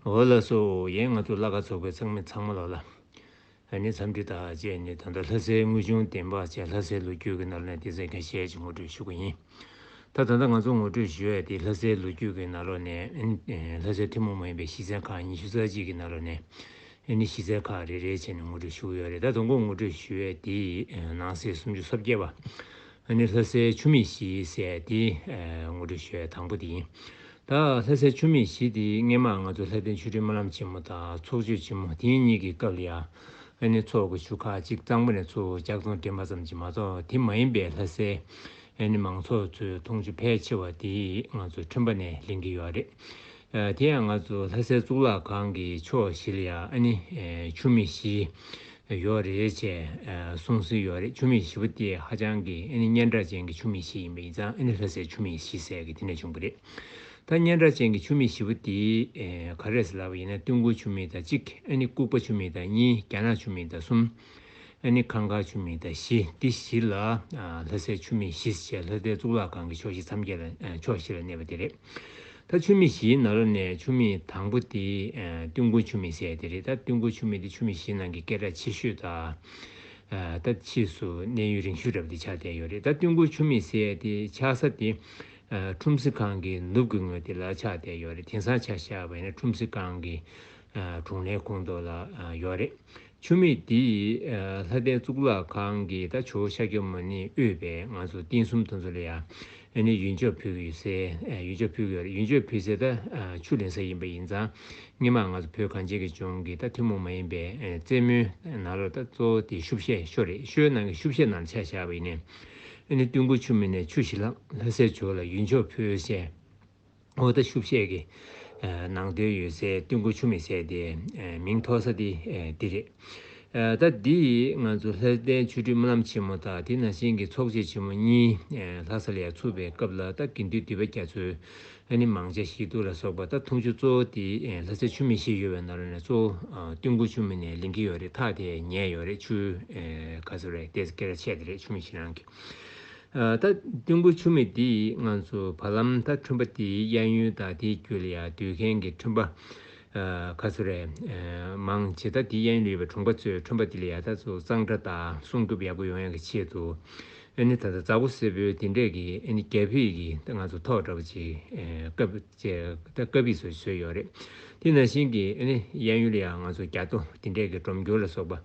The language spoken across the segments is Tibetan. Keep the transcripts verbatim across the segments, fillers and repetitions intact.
འོ་ལགས་སོ། ཡང་ང་ཚོ་བླ་དགའ་ཚོགས་པའི་ཚང་མ་ཚང་མ་ལོག་ལ། ཨ་ནི་འཚམས་འདྲི་དང་བཅས་ནས་ད་ལྟ་ལྷ་སའི་དངོས་བྱུང་བདེན་པ་བཅས་ལྷ་སའི་ལོ་རྒྱུས་ཀྱི་ནང་ནས་དེ་ཚོ་ཁ་ཤས་ཅིག་ངོ་སྤྲོད་ཞུ་གི་ཡིན། ད་ད་ལྟ་ང་ཚོ་ངོ་སྤྲོད་ཞུ་ཡས་དེ་ལྷ་སའི་ལོ་རྒྱུས་ཀྱི་ནང་ལོགས་ནས་ཨ་ནི་ལྷ་སའི་ཐུན་མོང་མ་ཡིན་པའི་གཞི་རྩའི་ཁག་ཉི་ཤུ་རྩ་གཅིག་གི་ནང་ལོགས་ནས་ཨ་ནི་གཞི་རྩའི་ཁག་རེ་རེ་བྱས་ནས་ངོ་སྤྲོད་ཞུ་གི་ཡོད་རེད། ད་དང་པོ་ངོ་སྤྲོད་ཞུ་ཡས་དེ་ནང་གསེས་སུམ་ཅུ་སོ་བརྒྱད་པ། ཨ་ནི་ལྷ་སའི་ཆུ་མིག་བཞི་ཟེར་དེ་ཨ་ངོ་སྤྲོད་ཞུ་ཡ་དང་པོ་དེ་ཡིན། ད་ལྷ་སའི་ཆུ་མིག་བཞི་དེ་སྔས་མ་ང་ཚོ་ལྷ་ལྡན་ཆོ་འཕྲུལ་སྨོན་ལམ་ཆེན་མོ་དང་ཚོགས་ཆོས་ཆེན་མོ་དེ་གཉིས་ཀྱི་སྐབས་ལ་ཡ་ཨ་ནི་ཚོགས་ཀྱི་ཆུ་ཁག་གཅིག་གཙང་པོ་ནས་ཚུར་ལྕགས་རྫོང་འདྲེན་པ་ཙམ་གྱིས་མ་གཏོགས་དེ་མ་ཡིན་པའི་ལྷ་སའི་ཨ་ནི་མང་ཚོགས་ཚོས་འཐུང་ཆུ་ཕལ་ཆེ་བ་དེ་ང་ཚོ་ཁྲོན་པ་ནས་ལེན་གྱི་ཡོད་རེད། ཨ་དེ་ཡང་ང་ཚོ་ལྷ་སའི་གཙུག་ལག་ཁང་གི་ཕྱོགས་བཞི་ལ་ཡ་ཨ་ནི་ཨ་ཆུ་མིག་བཞི་ཡོད་རེད་ཅེས་ཨ་གསུང་སྲོལ་ཡོད་རེད། ཆུ་མིག་བཞི་པོ་དེ་ཧ་ཅང་གི་ཨ་ནི་སྙན་གྲགས་ཅན་གྱི་ཆུ་མིག་བཞི་ཡིན་པ་ཡིན་ཙང་ཨ་ནི་ལྷ་སའི་ཆུ་མིག་བཞི་ཟེར་གི་དེ་ནས་བྱུང་བ་རེད། ད་སྙན་གྲགས་ཅན་གྱི་ཆུ་མིག་བཞི་པོ་དེ་ཨ་ག་རེ་ཟེར་ལབ་པ་ཡིན་ན་སྟོན་འབུ་ཆུ་མིག་དང་གཅིག་ཨ་ནི་ལྐུགས་པ་ཆུ་མིག་དང་གཉིས། རྒྱ་ནག་ཆུ་མིག་དང་གསུམ། ཨ་ནི་ཁང་དཀར་ཆུ་མིག་དང་བཞི། འདི་བཞི་ལ་ཨ་ལྷ་སའི་ཆུ་མིག་བཞི་ཞེས་ལྷ་སའི་གཙུག་ལག་ཁང་གི་ཕྱོགས་བཞི་མཚམས་བརྒྱད་ལ་ཨ་ཕྱོགས་བཞི་ལ་གནས་པ་དེ་རེད། ད་ཆུ་མིག་བཞིའི་ནང་ལོགས་ནས་ཆུ་མིག་དང་པོ་དེ་ཨ་སྟོན་འབུ་ཆུ་མིག་ཟེར་དེ་རེད། ད་སྟོན་འབུ་ཆུ་མིག་དེ་ཆུ་མིག་བཞིའི་ནང་གི་སྐད་གྲགས་ཆེ་ཤོས་དང་ཨ་ད་ཕྱིས་སུ་གནས་ཡུན་རིང་ཤོས་འདྲ་པོ་དེ་ཆགས་བསྡད་ཡོད་རེད། ད་སྟོན་འབུ་ཆུ་མིག་ཟེར་དེ་ཆགས་ས་དེ་ཨ་ཁྲོམ་གཟིགས་ཁང་གི་ནུབ་ཀྱི་ངོས་དེ་ལ་ཆགས་བསྡད་ཡོད་རེད། དེང་སང་ཆ་བཞག་པ་ཡིན་ན་ཁྲོམ་གཟིགས་ཁང་གི་ཨ་དྲུང་ལྷན་ཁོངས་གཏོགས་ལ་ཨ་ཡོད་རེད། ཆུ་མིག་འདི་ཨ་ལྷ་ལྡན་གཙུག་ལག་ཁང་གི་ད་ཇོ་བོ་ཤཱཀྱ་མུ་ནེ་དབུས་པའི་ང་ཚོ་རྟེན་གསུམ་དེ་ཚོ་ལ་ཡ་ཨ་ནི་ཡོན་ཆབ་ཕུལ་གྱི་ཡོད་སའི་ཨ་ཡོན་ཆབ་ཕུལ་གྱི་ཡོད་རེད། ཡོན་ཆབ་ཕུལ་སའི་ད་ཨ་ཆུ་ལེན་ས་ཡིན་པ་ཡིན་ཙང་སྔོན་མ་ང་ཚོ་བོད་གངས་ཅན་གྱི་ལྗོངས་ཀྱི་ད་ཐུན་མོང་མ་ཡིན་པའི་ཨ་རྩེད་མོའི་ནང་ལོགས་ད་གཙོ་བོ་དེ་ཤུབ་བཤད་ཤོ་རེད། ཤོའི་ནང་གི་ཤུབ་བཤད་ནང་ཆ་བཞག་པ་ཡིན་ནའི་ཨ་ནི་སྟོན་འབུ་ཆུ་མིག་ནས་ཆུ་བཞི་ལྷག་ལྷ་སའི་ཇོ་བོ་ལ་ཡོན་ཆབ་ཕུལ་བྱས། འོ་ད་ཤུབ་བཤད་ཀྱི་ཨ་ནང་དོན་ཡོད་སའི་སྟོན་འབུ་ཆུ་མིག་ཟེར་དེ་ཨ་མིང་ཐོགས་ས་དེ་ཨ་འདི་རེད། ཨ་ད་འདི་ང་ཚོ་ལྷ་ལྡན་ཆོ་འཕྲུལ་སྨོན་ལམ་ཆེན་མོ་དང་དེ་ནང་བཞིན་གྱི་ཚོགས་ཆེན་ཆེན་མོ་གཉིས་ཨ་ལྷ་ས་ལ་ཡ་ཚུགས་པའི་སྐབས་ལ་ད་དགེ་འདུན་སྡེ་པ་རྒྱ་མཚོས་ཨ་ནི་མང་ཇ་བཞེས་དུག་ལ་སོགས་པ་ད་འཐུང་ཆུ་གཙོ་བོ་དེ་ཨ་ལྷ་སའི་ཆུ་མིག་བཞི་ཡོད་པའི་ནང་ལོགས་ནས་གཙོ་བོ་ཨ་སྟོན་འབུ་ཆུ་མིག་ནས་ལེན་གྱི་ཡོད་རེད། ཐག་དེ་ཉེ་ཡོད་རེད། ཆུ་ཨ་ག་ཚོད་རེད་དེ་སྐད་གྲགས་ཆེ་དེ་རེད། ཆུ་མིག་བཞི་ནང་གི་ཨ་ད་སྟོན་འབུ་ཆུ་མིག་འདི་ང་ཚོ་བར་ལམ་ད་ཁྲོན་པ་འདིའི་གཡས་གཡོན་དང་དེའི་རྒྱུད་ལ་ཡ་སྡོད་མཁན་གྱི་ཁྲོན་པ་ཨ་ག་ཚོད་རེད་ཨ་མང་ཆེ་ད་དེའི་གཡས་གཡོན་ལ་ཡོད་པའི་གྲོང་པ་ཚོས་ཁྲོན་པ་འདི་ལ་ཡ་ད་ཚོ་གཙང་སྦྲ་དང་སྲུང་སྐྱོབ་ཡག་པོ་ཡོང་ཡག་གི་ཆེད་དུ་ཨ་ནི་ད་ལྟ་རྫ་གོ་སེར་པོའི་དེ་འདྲས་ཀྱི་ཨ་ནི་རྒྱ་ཕིབས་ཀྱི་ད་ང་ཚོ་ཐོག་འདྲ་པོ་ཅིག་ཨ་བཀབ་ཅེས་ད་བཀབ་པའི་བཟོ་བཟོས་ཡོད་རེད། དེ་ནང་བཞིན་གྱི་ཨ་ནི་གཡས་གཡོན་ལ་ཡ་ང་ཚོ་རྒྱ་ཐོ་དེ་འདྲས་ཀྱི་སྒྲོམ་སྐྱོར་ལ་སོགས་པ་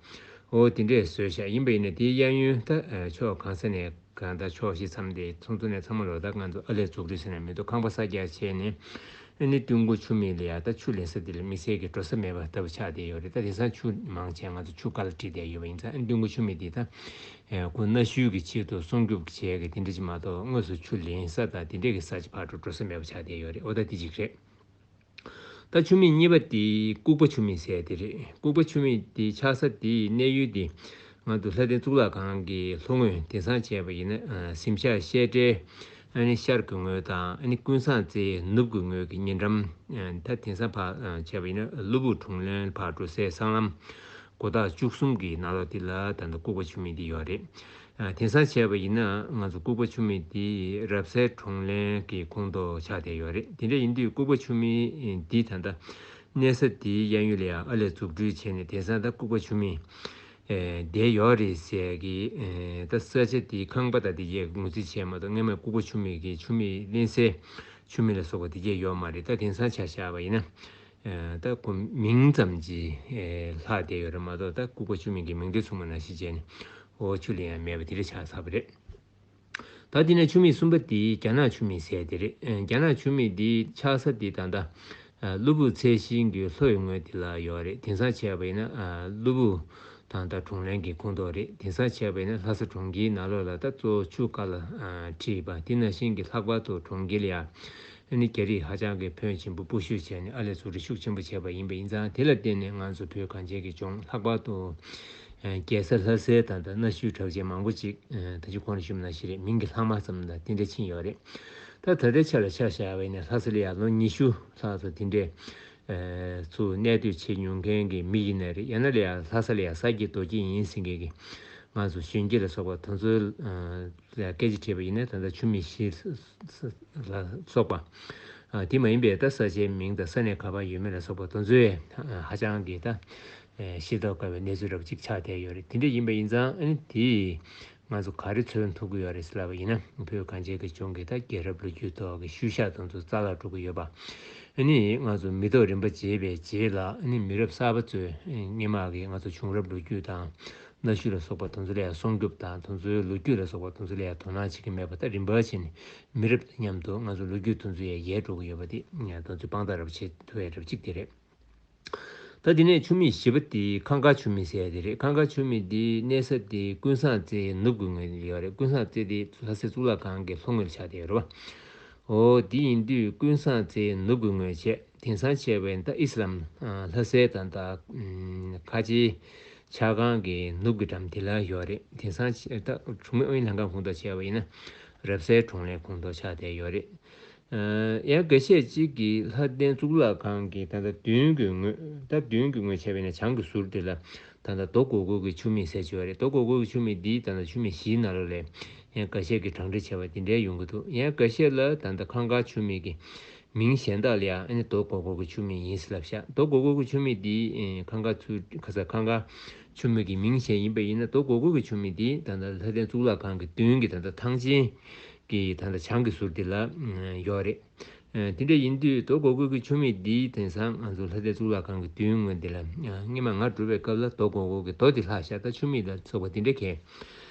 འོ་དེ་འདྲས་བཟོས་བཞག་ཡིན་པ་ཡིན་ན་དེའི་གཡས་གཡོན་ད་ཨ་ཕྱོགས་གང་ས་ནས་གང་ལྟར་ཕྱོགས་བཞི་མཚམས་དེ་ཚོ་ཚོ་ནས་ཚང་མ་ལོ་ད་ང་ཚོ་ཨར་ལས་འཛུགས་སྐྲུན་ཟེར་ན་མི་འདུག་ཁང་པ་གསར་རྒྱག་བྱས་ནས་ཨ་ནི་སྟོན་འབུ་ཆུ་མིག་ལ་ཡ་ད་ཆུ་ལེན་ས་དེ་ལ་དམིགས་བསལ་གྱི་འགྲོ་ས་མེད་པ་ལྟ་བུ་ཆགས་བསྡད་ཡོད་རེད། ད་དེང་སང་ཆུ་མང་ཆེ་ང་ཚོ་ཆུ་རྐ་ལ་བྲིས་བསྡད་ཡོད་པ་ཡིན་ཙང་ཨ་ནི་སྟོན་འབུ་ཆུ་མིག་དེ་ད་ཨ་ཁོ་གནའ་ཤུལ་གྱི་ཆེད་དུ་སྲུང་སྐྱོབ་བྱས་ཀྱི་དེ་འདྲ་ཅིག་མ་གཏོགས་དངོས་སུ་ཆུ་ལེན་ས་དང་དེ་འདྲས་ཀྱི་ས་ཆ་ཕར་འགྲོ་འགྲོ་ས་མེད་པ་ཆགས་བསྡད་ཡོད་རེད། འོ་ད་དེ་གཅིག་རེད། ད་ཆུ་མིག་གཉིས་པ་དེ་ལྐུགས་པ་ཆུ་མིག་ཟེར་དེ་རེད། ལྐུགས་པ་ཆུ་མིག་དེ་ཆགས་ས་དེའི་གནས་ཡུལ་དེ་ང་ཚོ་ལྷ་ལྡན་གཙུག་ལག་ཁང་གི་ལྷོ་ངོས་དེང་སང་བྱས་པ་ཡིན་ན་ཨ་གཟིམ་ཤག་བཤད་གྲྭའི་ཨ་ནི་ཤར་གྱི་ངོས་དང་ཨ་ནི་ཀུན་བཟང་རྩེའི་ནུབ་ཀྱི་ངོས་ཀྱི་ཉེ་འགྲམ་ཨ་ད་དེང་སང་ཕར་ཨ་བྱས་པ་ཡིན་ན་གློ་བུར་གྲོང་ལྷན་ཕར་འགྲོ་སའི་སྲང་ལམ་སྒོ་ཐག་བཅུ་གསུམ་གྱི་ནང་ལོགས་དེ་ལ་ད་ལྟ་ལྐུགས་པ་ཆུ་མིག་དེ་ཡོད་རེད། ཨ་དེང་སང་བྱས་པ་ཡིན་ན་ང་ཚོ་ལྐུགས་པ་ཆུ་མིག་དེ་རབ་གསལ་གྲོང་ལྷན་གྱི་ཁོངས་གཏོགས་ཆགས་བསྡད་ཡོད་རེད། དེ་འདྲ་ཡིན་དུས་ལྐུགས་པ་ཆུ་མིག་འདི་ད་ལྟ་གནས་ས་དེའི་གཡས་གཡོན་ལ་ཡང་ཨར་ལས་འཛུགས་སྐྲུན་བྱས་ནས་དེང་སང་ད་ལྐུགས་པ་ཆུ་མིག་ཨེ་བསྡད་ཡོད་རེད་ཟེར་གི་ཨེ་ད་ས་ཆ་དེའི་ཁང་པ་དང་དེ་གས་ངོས་འཛིན་བྱས་མ་གཏོགས་སྔོན་མ་ལྐུགས་པ་ཆུ་མིག་གི་ཆུ་མིག་ལེན་སའི་ཆུ་མིག་ལ་སོགས་པ་དེ་གས་ཡོད་མ་རེད། ད་དེང་སང་ཆ་བཞག་པ་ཡིན་ན། ཨ་ད་ཁོ་མིང་ཙམ་གྱིས་ཨེ་ལྷག་བསྡད་ཡོད་རེད་མ་གཏོགས་ད་ལྐུགས་པ་ཆུ་མིག་གི་མིང་དོན་མཚུངས་པ་ནང་བཞིན་བྱས་ནས་འོ་ཆུ་ལེན་ཡ་མེད་པ་དེ་འདྲ་ཆགས་ཚར་བ་རེད། ད་དེ་ནས་ཆུ་མིག་གསུམ་པ་དེ་རྒྱ་ནག་ཆུ་མིག་ཟེར་དེ་རེད། ཨེ་རྒྱ་ནག་ཆུ་མིག་དེ་ཆགས་ས་དེ་ད་ལྟ་ཨ་གློ་བུར་ཚལ་ཤིང་གི་ལྷོ་ཡི་ངོས་དེ་ལ་ཡོད་རེད། དེང་སང་བྱས་པ་ཡིན་ན་ཨ་གློ་བུར་ད་ལྟ་གྲོང་ལྷན་གྱི་ཁོངས་གཏོགས་རེད། དེང་སང་བྱས་པ་ཡིན་ན་ལྷ་ས་གྲོང་ཁྱེར་ནང་ལོགས་ལ་ད་གཙོ་བོ་ཆུ་རྐ་ལ་ཨ་བྲིས་པ་དེ་ནང་བཞིན་གྱི་ལྷག་པར་དུ་གྲོང་ཁྱེར་ལ་ཡ་ཨ་ནི་རྒྱ་རིགས་ཧ་ཅང་གི་ཕོན་ཆེན་པོ་སྤོ་བཤུད་བྱས་ནས་ཨར་ལས་འཛུགས་སྐྲུན་ཤུགས་ཆེན་པོ་བྱས་པ་ཡིན་པ་ཡིན་ཙང་དེ་ལ་བརྟེན་ནས་ང་ཚོ་བོད་གངས་ཅན་གྱི་ལྗོངས་ལྷག་པར་དུ་ཨ་རྒྱལ་ས་ལྷ་སའི་ད་ལྟ་གནའ་ཤུལ་གྲགས་ཅན་མང་པོ་ཅིག་ཨ་ད་ཅི་གོང་ལ་ཞུས་པ་ནང་བཞིན་རེད། མིང་གི་ལྷག་མ་ཙམ་དང་དེ་འདྲ་ཕྱིན་ཡོད་རེད། ད་ད་ལྟའི་ཆ་ལ་ཆ་བཞག་པ་ཡིན་ན་ལྷ་ས་ལ་ཡ་ལོ་ཉི་ཤུ་ལྷག་ཙམ་དེ་འདྲའི་ཨ་ཚུར་གནས་སྡོད་བྱེད་མྱོང་མཁན་གྱི་མི་ཡིན་ནའི་རེད། ཡང་ན་ལ་ཡ་ལྷ་ས་ལ་ཡ་ས་སྐྱེས་རྡོ་སྐྱེས་ཡིན་ཟེར་མཁན་གྱི་ང་ཚོ་གཞོན་སྐྱེས་ལ་སོགས་པ་དེ་ཚོའི་ཨ་ལ་སྐད་ཆ་དྲིས་པ་ཡིན་ན་ད་ལྟ་ཆུ་མིག་བཞི་ལ་སོགས་པ་ ཨ་དེ་མ་ཡིན་པའི་ད་ས་ཆའི་མིང་དང་ས་གནས་ག་པར་ཡོད་མེད་ལ་སོགས་པ་དེ་ཚོའི་ཨ་ཧ་ཅང་གི་ད་ཨེ་ཤེས་རྟོགས་དཀའ་བའི་གནས་ཚུལ་འདྲ་པོ་ཅིག་ཆགས་བསྡད་ཡོད་རེད། དེ་འདྲ་ཡིན་པ་ཡིན་ཙང་ཨ་ནི་དེ་ང་ཚོ་ག་རེ་མཚོན་ཐུབ་ཀྱི་ཡོད་རེད་ཟེར་ལབ་པ་ཡིན་ན། བོད་གངས་ཅན་གྱི་ལྗོངས་ཀྱི་ད་རྒྱལ་རབས་ལོ་རྒྱུས་ཐོག་གི་ཤུལ་བཞག་དེ་ཚོ་རྩ་བརླག་འགྲོ་གི་ཡོད་པ། ཨ་ནི་ང་ཚོ་མི་ཐོག་རིམ་པ་བརྗེས་པའི་རྗེས་ལ་ཨ་ནི་མི་རབས་གསར་པ་ཚོས་སྔོན་མ་གི་ང་ཚོ་བྱུང་རབས་ལོ་རྒྱུས་དང་གནའ་ཤུལ་ལ་སོགས་པ་དེ་ཚོ་ལ་ཡང་སྲུང་སྐྱོབ་དང་དེ་ཚོའི་ལོ་རྒྱུས་ལ་སོགས་པ་དེ་ཚོ་ལ་ཡང་དོ་སྣང་བྱེད་ཀྱི་མེད་པ། ད་རིམ་པ་བྱས་ནས་མི་རབས་དང་མཉམ་དུ་ང་ཚོ་ལོ་རྒྱུས་དེ་ཚོ་ཡང་ཡལ་འགྲོ་གི་ཡོད་པ་དེ་ང་ཚོ་དཔང་རྟགས་འདྲ་པོ་བྱེད་ཐུབ་ཡ་འདྲ་པོ་གཅིག་དེ་རེད། ད་དེ་ནས་ཆུ་མིག་བཞི་པ་དེ་ཁང་དཀར་ཆུ་མིག་ཟེར་ཡ་དེ་རེད། ཁང་དཀར་ཆུ་མིག་དེ་གནས་ས་དེ་ཀུན་བཟང་རྩེའི་ནུབ་ཀྱི་ངོས་ལ་ཡོད་རེད། ཀུན་བཟང་རྩེ་དེ་ལྷ་སའི་གཙུག་ལག་ཁང་གི་ལྷོ་ངོས་ལ་ཆགས་བསྡད་ཡོད་རེད་པ། འོ་དེ་ཡིན་དུས་ཀུན་བཟང་རྩེའི་ནུབ་ཀྱི་ངོས་བྱས། དེང་སང་བྱས་པའི་ད་ཨི་སི་ལམ་ལྷ་སའི་ད་ད་ཁ་ཆེའི་ཆ་ཁང་གི་ནུབ་ཀྱི་འགྲམ་དེ་ལ་ཡོད་རེད། དེང་སང་ད་གྲོང་མི་ཨུ་ཡོན་ལྷན་ཁང་ཁོངས་གཏོགས་བྱས་པ་ཡིན་ན་རབ་གསལ་གྲོང་ལྷན་ཁོངས་གཏོགས་ཆགས་བསྡད་ཡོད་རེད། ཡང་འགའ་ཤས་ཅིག་གིས་ལྷ་ལྡན་གཙུག་ལག་ཁང་གི་ད་ལྟ་མདུན་གྱི་ངོས། ད་མདུན་གྱི་ངོས་བྱས་པ་ཡིན་ན་བྱང་གི་ཟུར་དེ་ལ་ད་ལྟ་རྡོ་སྒོར་སྒོར་གྱི་ཆུ་མིག་ཟེར་གྱི་ཡོད་རེད། རྡོ་སྒོར་སྒོར་གྱི་ཆུ་མིག་འདི་ད་ལྟ་ཆུ་མིག་བཞིའི་ནང་ལོགས་ལ་ཡང་འགའ་ཤས་ཀྱིས་གྲངས་འདྲེན་བྱས་པ་དེ་འདྲའི་ཡོང་གི་འདུག་ཡང་འགའ་ཤས་ལ་ད་ལྟ་ཁང་དཀར་ཆུ་མིག་གི་མིང་གཞན་དག་ལ་ཡང་ཨ་ནི་རྡོ་སྒོར་སྒོར་གྱི་ཆུ་མིག་ཡིན་ཟེར་ལབ་ཤག་རྡོ་སྒོར་སྒོར་གྱི་ཆུ་མིག་འདི་ཁང་དཀར་ཆུ་ཁ་ས་ཁང་དཀར་ཆུ་མིག་གི་མིང་གཞན་ཡིན་པ་ཡིན་ན། རྡོ་སྒོར་སྒོར་གྱི་ཆུ་མིག་འདི་ད་ལྟ་ལྷ་ལྡན་གཙུག་ལག་ཁང་གི་མདུན་གྱི་ད་ལྟ་ཐང་ཆེན་གྱི་ད་ལྟ་བྱང་གི་ཟུར་དེ་ལ་ཡོད་རེད། དེ་འདྲ་ཡིན་དུས་རྡོ་སྒོར་སྒོར་གྱི་ཆུ་མིག་འདི་དེང་སང་ང་ཚོ་ལྷ་ལྡན་གཙུག་ལག་ཁང་གི་མདུན་ངོས་འདི་ལ་སྔོན་མ་ང་འགྲོ་བའི་སྐབས་ལ་རྡོ་སྒོར་སྒོར་གྱི་རྡོ་དེ་ལྷག་ཤག་ད་ཆུ་མིག་ལ་སོགས་པ་དེ་འདྲ་གས་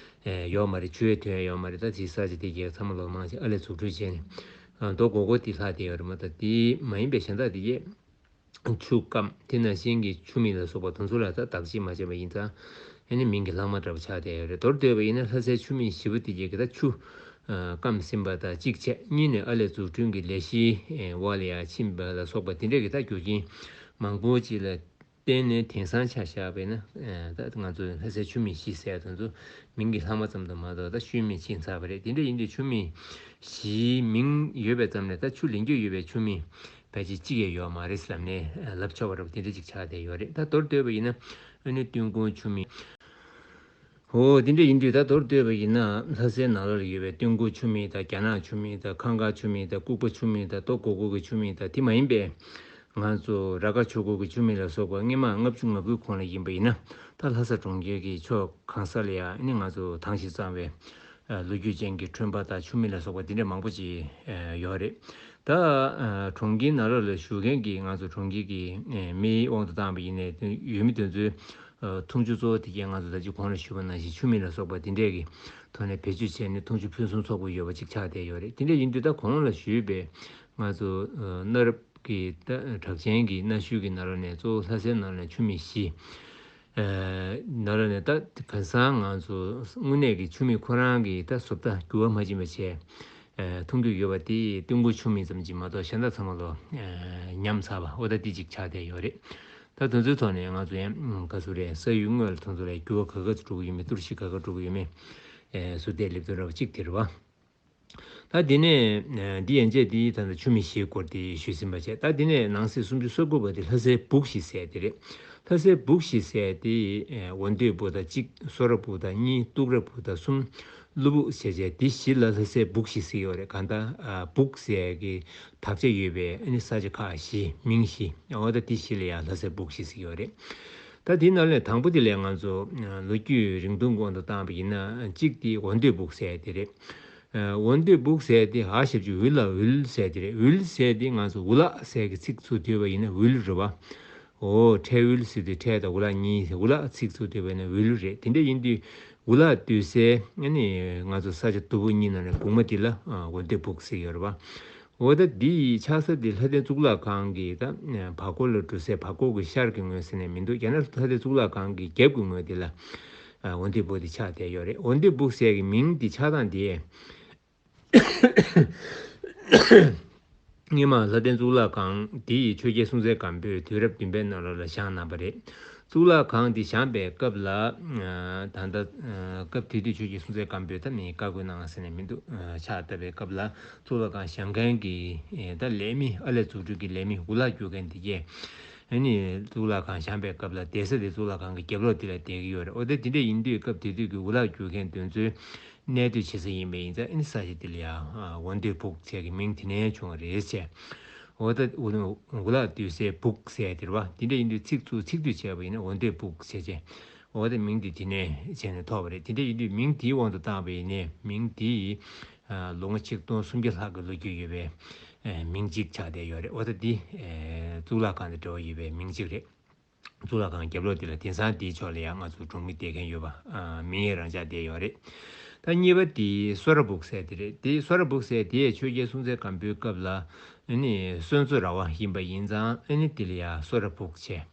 ཡོད་མ་རེད། ཆུ་ཡོད་དོན་ཡོད་མ་རེད། ད་དེ་ས་ཆ་དེ་གས་ཚང་མ་ལོ་མང་ཆེ་ཨ་ལས་འཛུགས་སྐྲུན་བྱས་ནས་རྡོ་སྒོར་སྒོར་དེ་ལྷག་བསྡད་ཡོད་རེད་མ་གཏོགས། དེ་མ་ཡིན་པའི་གཞན་དག་དེ་གས་ཆུ་སྐམ་དེ་ནང་བཞིན་གྱི་ཆུ་མིག་ལ་སོགས་པ་དེ་ཚོ་ལ་ད་བདག་གཅེས་མ་བྱས་པ་ཡིན་ཙང་ཨ་ནི་མིང་གི་ལྷག་མ་འདྲ་པོ་ཆགས་བསྡད་ཡོད་རེད། མདོར་བསྡུས་པ་ཡིན་ན་ལྷ་སའི་ཆུ་མིག་བཞི་པོ་དེ་གས་ཀྱི་ད་ཆུ་སྐམ་ཟིན་པ་དང་གཅིག་བྱས། གཉིས་ནས་ཨ་ལས་འཛུགས་སྐྲུན་གྱི་ལས་གཞིའི་འོག་ལ་ཡང་ཕྱིན་པ་ལ་སོགས་པ་དེ་འདྲས་ཀྱི་ད་རྒྱུ་རྐྱེན་མང་པོ་ཅིག་ལ་བརྟེན་ནས་དེང་སང་ཆ་བཞག་པས་ན་ད་ང་ཚོ་ལྷ་སའི་ཆུ་མིག་བཞི་ཟེར་དེ་ཚོ་མིང་གི་ལྷག་མ་ཙམ་དུ་མ་གཏོགས་ད་ཆུ་མིག་ཕྱིན་ཚར་བ་རེད། དེ་འདྲ་ཡིན་དུས་ཆུ་མིག་བཞིའི་མིང་ཡོད་པའི་ཙམ་ནས་ད་ཆུ་ལེན་རྒྱུ་ཡོད་པའི་ཆུ་མིག་ཕལ་ཆེར་གཅིག་ཡང་ཡོད་མ་རེད་ལབ་ནས་ལབ་ཆོག་པ་འདྲ་པོ་དེ་འདྲ་ཅིག་ཆགས་བསྡད་ཡོད་རེད། ད་མདོར་བསྡུས་པ་ཡིན་ན་ཨ་ནི་ཏུན་ཧོང་ཆུ་མིག་འོ་དེ་འདྲ་ཡིན་དུས་ད་མདོར་བསྡུས་པ་ཡིན་ན་ལྷ་སའི་ནང་ལོགས་ལ་ཡོད་པའི་ཏུན་ཧོང་ཆུ་མིག་དང་རྒྱ་ནག་ཆུ་མིག་དང་ཁང་དཀར་ཆུ་མིག་དང་ལྐུག་པ་ཆུ་མིག་དང་རྡོ་སྒོར་སྒོར་གྱི་ཆུ་མིག་དང་དེ་མ་ཡིན་པའི་ང་ཚོ་ར་དཀར་ཆོས་འཁོར་གྱི་ཆུ་མིག་ལ་སོགས་པ་སྔོན་མ་ལྔ་བཅུ་ང་དགུའི་གོང་ལ་ཡིན་པ་ཡིན་ན་ད་ལྷ་ས་གྲོང་ཁྱེར་གྱི་ཕྱོགས་གང་ས་ལ་ཡང་ནི་ང་ཚོ་དྭངས་ཤིང་གཙང་བའི་ལོ་རྒྱུས་ཅན་གྱི་ཁྲོན་པ་དང་ཆུ་མིག་ལ་སོགས་པ་དེ་འདྲ་མང་པོ་ཅིག་ཡོད་རེད། ད་གྲོང་ཁྱེར་ནང་ལོགས་ལ་བཞུགས་མཁན་གྱི་ང་ཚོ་གྲོང་ཁྱེར་གྱི་མིའི་དབང་དུ་བཏང་བ་ཡིན་ནའི་ཡུལ་མི་དེ་ཚོའི་འཐུང་ཆུ་གཙོ་བོ་དེ་གས་ང་ཚོ་ད་ཅི་གོང་ལ་ཞུས་པ་ནང་བཞིན་ཆུ་མིག་ལ་སོགས་པ་དེ་འདྲས་ཀྱི་ཐོག་ནས་བེད་སྤྱོད་བྱས་ནས་འཐུང་ཆུ་ཕུན་སུམ་ཚོགས་པོ་ཡོད་པ་ཅིག་ཆགས་བསྡད་ཡོད་རེད། དེ་འདྲ་ཡིན་དུས་ད་གོང་ལ་ཞུས་པའི་ང་ཚོ་གནའ་རབས་ཀྱི་ད་གྲགས་ཅན་གྱི་གནའ་ཤུལ་གྱི་ནང་ལོགས་ནས་གཙོ་བོ་ལྷ་སའི་ནང་ལ་ཆུ་མིག་བཞི་ནང་ལོགས་ནས་ད་གང་ཟག་ང་ཚོ་དངོས་གནས་ཀྱི་ཆུ་མིག་ཁོ་རང་གི་ད་བཟོ་ལྟ་འགྱུར་བ་མ་ཕྱིན་པ་བྱས། འཐུང་རྒྱུ་ཡོད་པ་དེ་ཏུན་ཧོང་ཆུ་མིག་ཙམ་གྱིས་མ་གཏོགས་གཞན་དག་ཚང་མ་ལོ་ཉམས་ཚར་བ་འོ་ད་དེ་གཅིག་ཆགས་བསྡད་ཡོད་རེད། ད་དེ་ཚོའི་ཐོག་ནས་ང་ཚོ་ཡང་ག་ཚོད་རེད། ས་ཡུལ་དངོས་ལ་དེ་ཚོ་ལ་འགྱུར་བ་ག་ག་ཚོད་འགྲོ་གི་ཡོད་མེད། གཏོར་བཤིག་ག་ག་འགྲོ་གི་ཡོད་མེད་ཟུར་བལྟས་སླེབས་དུས་འདྲ་བ་གཅིག་དེ་རེད་བ། ད་དེ་ནས་འདི་ཡན་ཆད་དེ་ད་ལྟ་ཆུ་མིག་བཞིའི་སྐོར་དེ་ཞུས་ཟིན་པ་བྱས། ད་དེ་ནས་ནང་གསེས་སུམ་ཅུ་སོ་དགུ་པ་དེ་ལྷ་སའི་སྦུག་བཞི་ཟེར་དེ་རེད། ལྷ་སའི་སྦུག་བཞི་ཟེར་དེ་འོ་འདོད་སྦུག་དང་གཅིག་སོ་ར་སྦུག་དང་གཉིས་ཏུག་ར་སྦུག་དང་གསུམ་ཀླུ་སྦུག་བྱས་བྱས་དེ་བཞི་ལ་ལྷ་སའི་སྦུག་བཞི་ཟེར་ཡོད་རེད། གང་ལྟར་སྦུག་ཟེར་གི་དག་ཆ་ཡོད་པའི་ཨ་ནི་ས་ཆ་ཁག་བཞི་མིང་བཞི་འོ་ད་དེ་བཞི་ལ་ཡང་ལྷ་སའི་སྦུག་བཞི་ཟེར་ཡོད་རེད། ད་དེ་ནང་ལས་དང་པོ་དེ་ལས་ང་ཚོ་ལོ་རྒྱུས་རིང་ཐུང་དབང་དུ་བཏང་བ་ཡིན་ན་གཅིག་དེ་འོ་འདོད་སྦུག་ཟེར་དེ་རེད། འོ་འདོད་སྦུག་ཟེར་དེ་ཧ་ཞབས་ཀྱུ་འུ་ལ་འུལ་ཟེར་དེ་རེད། འུལ་ཟེར་དེ་ང་ཚོ་འུ་ལག་ཟེར་གི་ཚིག་ཚུར་བསྡུས་པ་ཡིན་ན་འུལ་རེད་བ། འོ་ཁྲལ་འུལ་ཟེར་དུས་ཁྲལ་དང་འུ་ལག་གཉིས། འུ་ལག་ཚིག་ཚུར་བསྡུས་པ་ཡིན་ན་འུལ་རེད། དེ་འདྲ་ཡིན་དུས་འུ་ལག་བསྡུས་སའི་ཨ་ནི་ང་ཚོ་ས་ཆ་དུམ་བུ་གཉིས་ནང་ནས་སྦུག་མ་དེ་ལ་འོ་འདོད་སྦུག་ཟེར་ཡོད་རེད་བ། འོ་ད་འདི་ཡི་ཆགས་ས་འདི་ལྷ་ལྡན་གཙུག་ལག་ཁང་གི་ད་བར་སྐོར་ལ་འགྲོ་སའི་བར་སྐོར་གྱི་ཤར་གྱི་ངོས་ཟེར་ནས་མི་འདུག་རྒྱ་ནག་ལྷ་ལྡན་གཙུག་ལག་ཁང་གི་རྒྱབ་ཀྱི་ངོས་འདི་ལ་འོ་འདོད་སྦུག་འདི་ཆགས་བསྡད་ཡོད་རེད། འོ་འདོད་སྦུག་ཟེར་གྱི་མིང་འདི་ཆགས་སྟངས་འདི་སྔོན་མ་ལྷ་ལྡན་གཙུག་ལག་ཁང་འདི་ཡི་ཆོས་རྒྱལ་སྲོང་བཙན་སྒམ་པོས་དུས་རབས་བདུན་པའི་ནང་ལོགས་ལ་བཞེངས་གནང་བ་རེད། གཙུག་ལག་ཁང་འདི་བཞེངས་པའི་སྐབས་ལ་ད་ལྟ་སྐབས་དེ་དུས་ཆོས་རྒྱལ་སྲོང་བཙན་སྒམ་པོས་ད་མི་བཀའ་བསྒོ་གནང་ཟེར་ནས་མི་འདུག་ཕྱག་བཏབ་པའི་སྐབས་ལ་གཙུག་ལག་ཁང་བཞེངས་མཁན་གྱི་ད་ལས་མི་ཨ་ལས་འཛུགས་སྐྲུན་གྱི་ལས་མི་འུ་ལག་རྒྱུག་མཁན་འདི་གས་ཨ་ནི་གཙུག་ལག་ཁང་བཞེངས་པའི་སྐབས་ལ་བསྡད་ས་དེ་གཙུག་ལག་ཁང་གི་རྒྱབ་ལོགས་དེ་ལ་བསྡད་ཀྱི་ཡོད་རེད། འོ་ད་དེ་འདྲ་ཡིན་དུས་སྐབས་དེ་དུས་ཀྱི་འུ་ལག་རྒྱུག་མཁན་དེ་ཚོའི་གནས་སྡོད་བྱེད་ས་ཡིན་པ་ཡིན་ཙང་ཨ་ནི་ས་ཆ་དེ་ལ་ཡང་འོ་འདོད་སྦུག་ཟེར་གྱི་མིང་དེ་ནས་བྱུང་བ་རེད་ཟེར། འོ་ད་འུ་ལག་འདུས་སའི་སྦུག་ཟེར་དེ་རེད་བ། དེ་འདྲ་ཡིན་དུས་ཚིག་བཙུགས་ཚིག་སྡུད་བྱས་པ་ཡིན་ན་འོ་འདོད་སྦུག་ཟེར་བྱས། འོ་ད་མིང་དེ་དེ་ནས་བྱས་ནས་ཐོགས་པ་རེད། དེ་འདྲ་ཡིན་དུས་མིང་དེའི་དབང་དུ་བཏང་བ་ཡིན་ནའི་མིང་དེ་ལོ་ངོ་ཆིག་སྟོང་སུམ་བརྒྱ་ལྷག་གི་ལོ་རྒྱུས་ཡོད་པའི་མིང་གཅིག་ཆགས་བསྡད་ཡོད་རེད། འོ་ད་འདི་གཙུག་ལག་ཁང་དང་འབྲེལ་བ་ཡོད་པའི་མིང་གཅིག་རེད། གཙུག་ལག་ཁང་རྒྱབ་ལོགས་དེ་ལ་དེང་སང་དེའི་ཕྱོགས་ལ་ཡང་ང་ཚོ་གྲོང་མི་བསྡད་མཁན་ཡོད་པ། མིང་ཡང་རང་འཇགས་བསྡད་ཡོད་རེད། ད་གཉིས་པ་དེ་སོ་ར་སྦུག་ཟེར་དེ་རེད། དེ་སོ་ར་སྦུག་ཟེར་དེ་ཆོས་རྒྱལ་སྲོང་བཙན་སྒམ་པོའི་སྐབས་ལ་ནི་སོན་ཚོ་ར་བ་ཡིན་པ་ཡིན་ཙང་ཨ་ནི་དེ་ལ་ཡང་སོ་ར་སྦུག་ཅེས་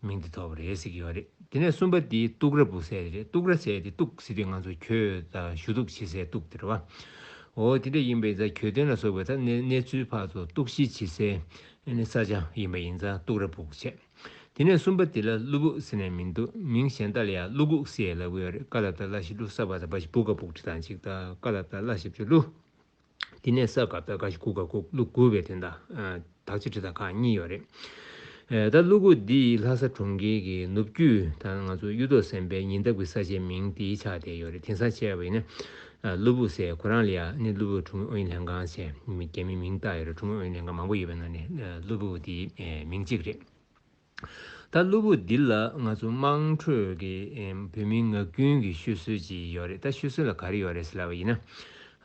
མིང་དེ་ཐོགས་པ་རེད་ཟེར་གྱི་ཡོད་རེད། དེ་ནས་གསུམ་པ་དེ་གཏུག་ར་སྦུག་ཟེར་དེ་རེད། གཏུག་ར་ཟེར་དེ་གཏུག་ཟེར་དུས་ང་ཚོ་གྱོད་དང་ཞུ་གཏུག་བྱེད་སའི་གཏུག་དེ་རེད་བ། འོ་དེ་འདྲ་ཡིན་པ་ཡིན་ཙང་གྱོད་དོན་ལ་སོགས་པའི་ད་གནས་གནས་ཚུལ་ཕར་ཚུར་གཏུག་བཤེར་བྱེད་སའི་ཨ་ནི་ས་ཆ་ཡིན་པ་ཡིན་ཙང་གཏུག་ར་སྦུག་བྱས། དེ་ནས་གསུམ་པ་དེ་ལ་ཀླུ་སྦུག་ཟེར་ནས་མི་འདུག་མིང་གཞན་དག་ལ་ཡང་ཀླུ་སྦུག་ཟེར་ལབ་ཀྱི་ཡོད་རེད། ཀ་ལ་བཏགས་གླ་ཞབས་ཀྱུ་ཀླུ། ས་བ་བཏགས་སྦ་ཞབས་སྦུ་ག་སྦུག་བྲི་སྟངས་གཅིག་དང་། ཀ་ལ་བཏགས་གླ་ཞབས་ཀྱུ་ཀླུ། དེ་ནས་ས་ག་བཏགས་ག་ཞབས་ཀྱུ་ག་སྦུག་ཀླུ་དགུ་བའི་དོན་དག་དག་ཆ་བྲི་སྟངས་ཁག་གཉིས་ཡོད་རེད། ད་ཀླུ་སྦུག་འདི་ལྷ་ས་གྲོང་ཁྱེར་གྱི་ནུབ་རྒྱུད་དང་ང་ཚོ་གཡུ་ཐོག་སེམས་དཔའི་ཉེ་འདབས་ཀྱི་ས་ཆའི་མིང་དེ་ཆགས་བསྡད་ཡོད་རེད། དེང་སང་བྱས་པ་ཡིན་ན་ཀླུ་སྦུག་ཟེར་ཁོ་རང་ལ་ཡང་ནི་ཀླུ་སྦུག་ཁྲོམ་དབུས་ལྷན་ཁང་ཟེར་མི་རྒྱ་མི་མིང་བཏགས་ཡོད་རེད། ཁྲོམ་དབུས་ལྷན་ཁང་མང་པོ་ཡོད་པའི་ནང་ནས་ཀླུ་སྦུག་དེ་མིང་གཅིག་རེད། ད་ཀླུ་སྦུག་འདི་ལ་ང་ཚོ་དམངས་ཁྲོད་ཀྱི་བོད་མིའི་ངག་རྒྱུན་གྱི་ཤོད་སྲོལ་ཅིག་ཡོད་རེད། ད་ཤོད་སྲོལ་ལ་ག་རེ་ཡོད་རེད་ཟེར་ལབ་པ་ཡིན་ན།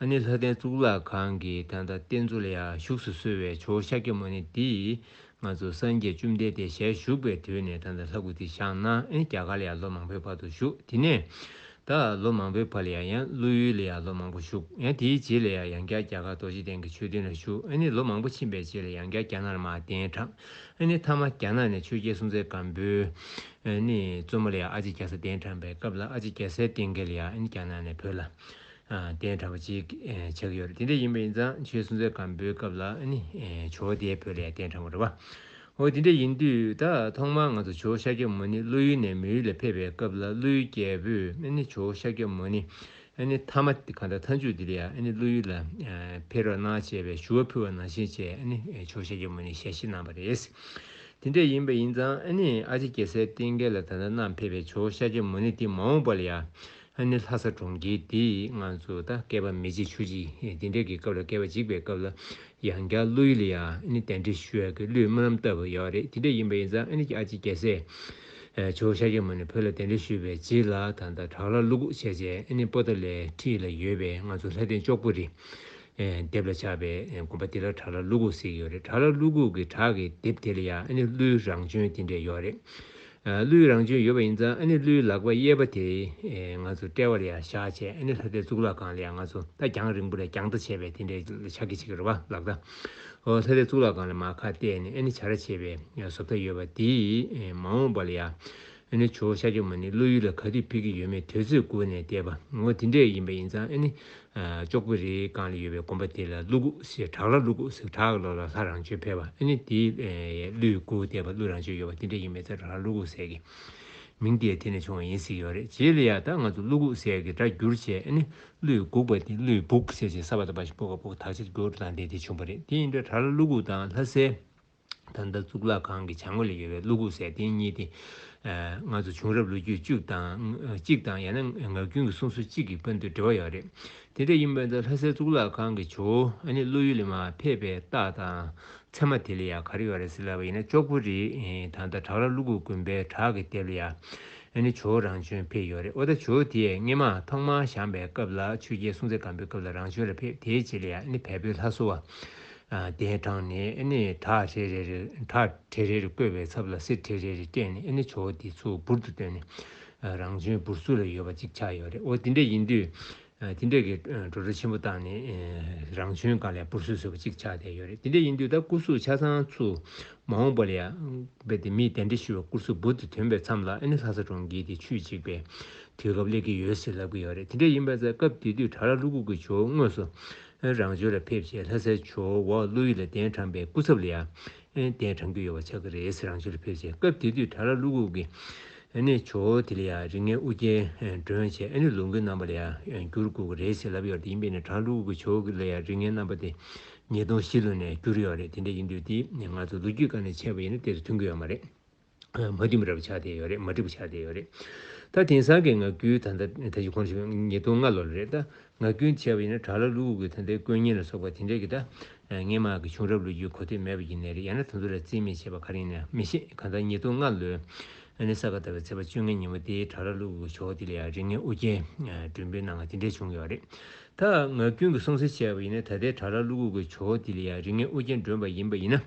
ཨ་ནི་ལྷ་ལྡན་གཙུག་ལག་ཁང་གི་ད་ལྟ་རྟེན་གཙོ་ལ་ཡང་བཞུགས་སུ་གསོལ་བའི་ཇོ་བོ་ཤཱཀྱ་མུ་ནི་འདི་ང་ཚོ་སངས་རྒྱས་བཅོམ་ལྡན་འདས་ཞལ་བཞུགས་པའི་དུས་ནས་ད་ལྟ་ལྷ་སྐུ་འདི་བཞེངས་གནང་། ཨ་ནི་རྒྱ་གར་ལ་ཡང་ལོ་མང་པོའི་བར་དུ་བཞུགས། དེ་ནས་ད་ལོ་མང་པོའི་བར་ལ་ཡང་ཡང་ཀླུ་ཡུལ་ལ་ཡང་ལོ་མང་པོ་བཞུགས། ཡང་དེའི་རྗེས་ལ་ཡང་ཡང་བསྐྱར་རྒྱ་གར་རྡོ་རྗེ་གདན་གྱི་མཆོད་རྟེན་ལ་བཞུགས། ཨ་ནི་ལོ་མང་པོ་ཕྱིན་པའི་རྗེས་ལ་ཡང་བསྐྱར་རྒྱ་ནག་ལ་མར་གདན་དྲངས། ཨ་ནི་མཐའ་མ་རྒྱ་ནག་ནས་ཆོས་རྒྱལ་སྲོང་བཙན་སྒམ་པོས་ཨ་ནི་བཙུན་མོ་ལ་ཡང་ཨ་ལྕེ་རྒྱ་བཟའ་གདན་དྲངས་པའི་སྐབས་ལ་ཨ་ལྕེ་རྒྱ་བཟའི་སྟེང་ག་ལ་ཡང་ཨ་ནི་རྒྱ་ནག་ནས་བོད་ལ་གདན་དྲངས་པ་ཅིག་ཆགས་ཀྱི་ཡོད་རེད། དེ་འདྲ་ཡིན་པ་ཡིན་ཙང་ཆོས་རྒྱལ་སྲོང་བཙན་སྒམ་པོའི་སྐབས་ལ་ཨ་ནི་ཇོ་བོ་དེ་བོད་ལ་ཡང་གདན་དྲངས་པ་རེད་བ། འོ་དེ་འདྲ་ཡིན་དུས་ད་ཐོག་མར་ང་ཚོ་ཇོ་བོ་ཤཱཀྱ་མུ་ནི་ཀླུ་ཡུལ་ནས་མོན་ཡུལ་ལ་ཕེབས་པའི་སྐབས་ལ་ཀླུའི་རྒྱལ་པོས་ཨ་ནི་ཇོ་བོ་ཤཱཀྱ་མུ་ནི་ཨ་ནི་མཐའ་མ་དེ་གང་ལྟར་མཐའ་མཇུག་དེ་ལ་ཡང་ཨ་ནི་ཀླུ་ཡུལ་ལ་ཕེབས་རོགས་གནང་བྱས་པའི་ཞུ་བ་ཕུལ་བ་ནང་བཞིན་བྱས་ཨ་ནི་ཇོ་བོ་ཤཱཀྱ་མུ་ནི་ཞལ་བཞེས་གནང་བ་རེད། དེ་འདྲ་ཡིན་པ་ཡིན་ཙང་ཨ་ནི་ཨ་ལྕེ་རྒྱ་བཟའི་སྟེང་ག་ལ་ད་ལྟ་བསྣམས་ཕེབས་པའི་ཇོ་བོ་ཤཱཀྱ་མུ་ནི་དེ་མ་འོངས་པ་ལ་ཡང་ཨ་ནི་ལྷ་ས་གྲོང་ཁྱེར་འདི་ང་ཚོ་ད་བསྐལ་པ་མི་འཇིག་ཆུ་འཇིག་དེ་འདྲའི་གི་སྐབས་ལ་བསྐལ་པ་འཇིག་པའི་སྐབས་ལ་ཡང་བསྐྱར་ཀླུ་ཡུལ་ལ་ཡང་ཨ་ནི་གདན་འདྲེན་ཞུ་ཡག་གི་གླུའི་སྨོན་ལམ་བཏབ་པ་ཡོད་རེད། དེ་འདྲ་ཡིན་པ་ཡིན་ཙང་ཨ་ནི་ཨ་ལྕེ་རྒྱ་བཟས་ཇོ་བོ་ཤཱཀྱ་མུ་ནི་བོད་ལ་གདན་འདྲེན་ཞུས་པའི་རྗེས་ལ་ད་ལྟ་བྲག་ལྷ་ཀླུ་སྦུག་བྱས་རྗེས་ཨ་ནི་པོ་ཏཱ་ལའི་འཁྲིས་ལ་ཡོད་པའི་ང་ཚོ་ལྷ་ལྡན་ཅོག་པོ་རི་ལྡེབས་ལ་ཆགས་པའི་དགོན་པ་དེ་ལ་བྲག་ལྷ་ཀླུ་སྦུག་ཟེར་གྱི་ཡོད་རེད། བྲག་ལྷ་ཀླུ་སྦུག་གི་བྲག་གི་ལྡེབས་དེ་ལ་ཡང་ཨ་ནི་ཀླུའི་རང་བྱོན་དེ་འདྲས་ཡོད་རེད། ཀླུའི་རང་བྱོན་ཡོད་པ་ཡིན་ཙང་ཨ་ནི་ཀླུའི་ལག་པ་གཡས་པ་དེ་ང་ཚོ་དཔྲལ་བ་ལ་ཡང་བཞག་བྱས་ཨ་ནི་ལྷ་ལྡན་གཙུག་ལག་ཁང་ལ་ཡང་ང་ཚོ་ད་རྒྱང་རིང་པོ་ལ་རྒྱང་ལྟ་བྱས་པའི་དེ་འདྲའི་ཆ་གི་ཅིག་རེད་བ་ལགས། ད་ཨོ་ལྷ་ལྡན་གཙུག་ལག་ཁང་ལ་མར་ཁ་གཏད་ནས་ཨ་ནི་བྱ་ར་བྱས་པའི་བཟོ་ལྟ་ཡོད་པ་དེ་མ་འོངས་པ་ལ་ཡང་ཨ་ནི་ཇོ་བོ་ཤཱཀྱ་མུ་ནི་ཀླུ་ཡུལ་ལ་ག་དུས་ཕེབས་ཀྱི་ཡོད་མེད་དུས་ཚོད་བསྐུར་ནས་བསྡད་པ་ངོ་དེ་འདྲས་ཡིན་པ་ཡིན་ཙང་ཨ་ནི་ཨ་ཅོག་པོ་རིའི་སྒང་ལ་ཡོད་པའི་དགོན་པ་དེ་ལ་ཀླུ་སྦུག་ཟེར། བྲག་ལྷ་ཀླུ་སྦུག་ཟེར། བྲག་གི་ལོགས་ལ་ལྷ་རང་བྱོན་ཕེབས་པ་ཨ་ནི་དེའི་ཨེ་ཀླུའི་སྐུ་བསྡད་པ་ཀླུ་རང་བྱོན་ཡོད་པ་དེ་འདྲ་ཡིན་པས་ཙང་བྲག་ལྷ་ཀླུ་སྦུག་ཟེར་གི་མིང་དེ་དེ་ནས་བྱུང་བ་ཡིན་ཟེར་གྱི་ཡོད་རེད། རྗེས་ལ་ཡང་ད་ང་ཚོ་ཀླུ་སྦུག་ཟེར་གི་སྒྲ་བསྒྱུར་བྱས་ཨ་ནི་ཀླུའི་སྦུག་པ་དེ་ཀླུའི་སྦུག་ཟེར་བྱས་ས་བ་བཏགས་སྦ་ཞབས་སྦུ་ག་སྦུག་དག་ཆ་བསྒྱུར་སྟངས་དེ་དེ་བྱུང་བ་རེད། དེ་ཡིན་དུས་བྲག་ལྷ་ཀླུ་སྦུག་དང་ལྷ་སའི་ད་ལྟ་གཙུག་ལག་ཁང་གི་བྱང་ངོས་ལ་ཡོད་པའི་ཀླུ་སྦུག་ཟེར་དེ་གཉིས་དེ་ང་ཚོ་བྱུང་རབས་ལོ་རྒྱུས་གཅིག་དང་གཅིག་དང་ཡང་ན་ངག་རྒྱུན་གྱི་གསུང་སྲོལ་གཅིག་གི་བར་དུ་འབྲེལ་བ་ཡོད་རེད། དེ་འདྲ་ཡིན་པ་ཡིན་ཙང་ལྷ་སའི་གཙུག་ལག་ཁང་གི་ཇོ་བོ་ཨ་ནི་ཀླུ་ཡུལ་ལ་མར་ཕེབས་པའི་རྟགས་དང་མཚན་མ་དེ་ལ་ཡང་ག་རེ་ཡོད་རེད་ཟེར་ལབ་པ་ཡིན་ན་ཅོག་པོ་རི་ད་ལྟ་བྲག་ལྷ་ཀླུ་སྦུག་དགོན་པའི་བྲག་གི་ལྡེབས་ལ་ཡང་ཨ་ནི་ཇོ་བོ་རང་བྱོན་ཕེབས་ཡོད་རེད། འོ་ད་ཇོ་བོ་དེས་སྔོན་མ་ཐོག་མར་བཞེངས་པའི་སྐབས་ལ་ཆོས་རྒྱལ་སྲོང་བཙན་སྒམ་པོའི་སྐབས་ལ་རང་བྱོན་ལ་ཕེབས། དེའི་རྗེས་ལ་ཡང་ཨ་ནི་བལ་པོའི་ལྷ་བཟོ་བ་གདན་དྲངས་ནས་ཨ་ནི་བྲག་གྲལ་རེ་རེ་བྲག་གྲལ་རེ་རེ་བརྐོས་པའི་ཚབ་ལ་གསེར་གྲལ་རེ་རེ་བཀལ་ནས་ཨ་ནི་ཇོ་བོ་དེ་ཚུར་འབུར་དུ་བཏོན་ནས་རང་བྱོན་འབུར་ཚུགས་ལ་ཡོད་པ་ཅིག་ཆགས་ཡོད་རེད། འོ་དེ་འདྲ་ཡིན་དུས་དེ་འདྲ་གི་འགྲོ་གྲོན་ཆེན་པོ་བཏང་ནས་རང་བྱོན་སྒང་ལ་འབུར་ཚུགས་བཟོས་པ་ཅིག་ཆགས་བསྡད་ཡོད་རེད། དེ་འདྲ་ཡིན་དུས་ད་སྐུ་གཟུགས་ཆ་ཚང་ཚུར་མ་འོངས་པ་ལ་ཡང་རྦད་དེ་མིས་གདན་འདྲེན་ཞུས་པའི་སྐུ་གཟུགས་འབུར་དུ་ཐོན་པའི་མཚམས་ལ་ཨ་ནི་ལྷ་ས་གྲོང་ཁྱེར་དེ་ཆུས་འཇིག་པའི་དུས་སྐབས་སླེབས་ཀྱི་ཡོད་ཟེར་ལབ་ཀྱི་ཡོད་རེད། དེ་འདྲ་ཡིན་པ་ཙང་སྐབས་དེ་དུས་བྲག་ལྷ་ཀླུ་སྦུག་གི་ཇོ་བོ་དངོས་སུ་རང་བྱོན་ལ་ཕེབས་བྱས་ལྷ་སའི་ཇོ་བོ་ཀླུ་ཡུལ་ལ་གདན་དྲངས་པའི་སྐུ་ཚབ་ལ་ཡང་གདན་དྲངས་ཀྱི་ཡོད་པ་ཆགས་ཀྱི་རེད་ཟེར། རང་བྱོན་ལ་ཕེབས་བྱས་སྐབས་དེ་དུས་བྲག་ལྷ་ཀླུ་སྦུག་གི་ཨ་ནི་ཇོ་བོ་དེ་ལ་ཡང་རིགས་ལྔའི་དབུ་རྒྱན་སྒྲོན་བྱས་ཨ་ནི་ལོངས་སྐུའི་རྣམ་པ་ལ་ཡང་འགྱུར་དགོས་ཀྱི་རེད་ཟེར་ལབ་ཡོད་རེད། ཡིན་པས་ན་བྲག་ལྷ་ཀླུ་སྦུག་གི་ཇོ་བོ་ལ་ཡང་རིགས་ལྔའི་རྣམ་པ་དེ་ཉིས་སྟོང་བཞི་ལོ་ནས་བསྒྱུར་ཡོད་རེད། དེ་འདྲ་ཡིན་དུས་དེ་ང་ཚོ་ལོ་རྒྱུས་སྒང་ནས་བྱས་པ་ཡིན་ན་དེ་ཚོ་མཐུན་གྱི་ཡོད་མ་རེད། མ་འགྲིག་པ་ཆགས་བསྡད་ཡོད་རེད། མ་འགྲིག་པ་ཆགས་བསྡད་ཡོད་རེད། ད་དེང་སང་གི་ངག་རྒྱུན་ད་ལྟ་ད་ཅི་གོང་ཞུས་ཉིས་སྟོང་ལྔ་ལོར་རེད། ད་ངག་རྒྱུན་བྱས་པ་ཡིན་ན་གྲྭ་ལྷ་ཀླུ་གུ་གི་ད་ལྟའི་དཀོན་གཉེར་ལ་སོགས་པ་དེ་འདྲས་ཀྱི་ད་སྔས་མ་གི་བྱུང་རབས་ལོ་རྒྱུས་གོ་ཐོས་མེད་པ་ཡིན་ནའི་རེད། ཡང་ན་དེ་ཚོ་ལ་རྩིས་མེད་བྱས་པ་ག་རེ་ཡིན་ན་མི་ཤེས། གང་ལྟར་ཉིས་སྟོང་ལྔ་ལོའི་ཨ་ནི་ས་ག་ཟླ་བའི་ཚེས་པ་བཅོ་ལྔའི་ཉིན་མོ་དེའི་གྲྭ་ལྷ་ཀླུ་གུ་གི་ཇོ་བོ་དེ་ལ་ཡང་རིགས་ལྔའི་དབུ་རྒྱན་སྒྲོན་འབུལ་གནང་བ་དེ་འདྲས་བྱུང་ཡོད་རེད། ད་ངག་རྒྱུན་གྱི་སྲུང་བརྩི་བྱས་པ་ཡིན་ན་ད་ལྟའི་གྲྭ་ལྷ་ཀླུ་གུ་གི་ཇོ་བོ་དེ་ལ་ཡང་རིགས་ལྔའི་དབུ་རྒྱན་སྒྲོན་པ་ཡིན་པ་ཡིན་ན།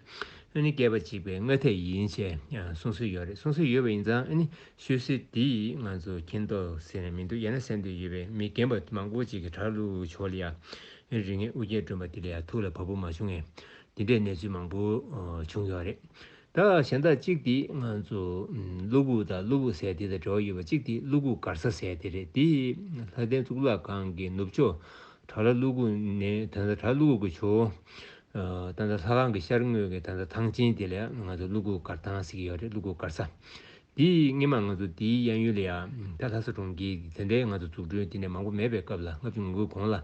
ཨ་ནི་བསྐལ་པ་གཅིག་པའི་སྔ་ལྟས་ཡིན་ཞེས་ཡང་གསུང་སྲོལ་ཡོད་རེད། གསུང་སྲོལ་ཡོད་པ་ཡིན་ཙང་ཨ་ནི་ཤོད་སྲོལ་འདི་ང་ཚོ་མཁྱེན་རྟོགས་ཟེར་ནས་མི་འདུག་ཡང་ན་གསན་འདོད་ཡོད་པའི་མི་རྒན་པ་མང་པོ་ཅིག་གིས་གྲྭ་ལྷ་ཀླུ་གུ་ཇོ་བོ་ལ་ཡང་ཨ་ནི་རིགས་ལྔའི་དབུ་རྒྱན་སྒྲོན་པ་འདི་ལ་ཡང་ཐུགས་ལ་བབས་པོ་མ་བྱུང་ངས་འདི་འདྲའི་གནས་ཚུལ་མང་པོ་ཨ་བྱུང་ཡོད་རེད། ད་གཞན་དག་གཅིག་འདི་ང་ཚོ་ཨ་ཀླུ་གུ་དང་ཀླུ་གུ་ཟེར་འདི་དང་འབྲེལ་བ་ཡོད་པ་གཅིག་འདི་ཀླུ་གུ་མགར་ས་ཟེར་འདི་རེད། འདི་ལྷ་ལྡན་གཙུག་ལག་ཁང་གི་ནུབ་ཕྱོགས་གྲྭ་ལྷ་ཀླུ་གུ་ནས་ད་ལྟ་གྲྭ་ལྷ་ཀླུ་གུ་གི་ཇོ་བོ། ད་ལྟ་ལྷ་ཁང་གི་ཤར་ངོས་ཀྱི་ད་ལྟ་ཐང་ཆེན་དེ་ལ་ང་ཚོ་ཀླུ་གུ་མགར་ཐང་ཟེར་གྱི་ཡོད་རེད། ཀླུ་གུ་མགར་ས། དེའི་སྔས་མ་ང་ཚོ་དེའི་གཡས་གཡོན་ལ་ཡང་ད་ལྷ་ས་གྲོང་ཁྱེར་དེ་འདྲའི་ང་ཚོ་འཛུགས་སྐྲུན་དེ་འདྲ་མང་པོ་མེད་པའི་སྐབས་ལ་ལྔ་བཅུ་ང་དགུའི་གོང་ལ་ཨ་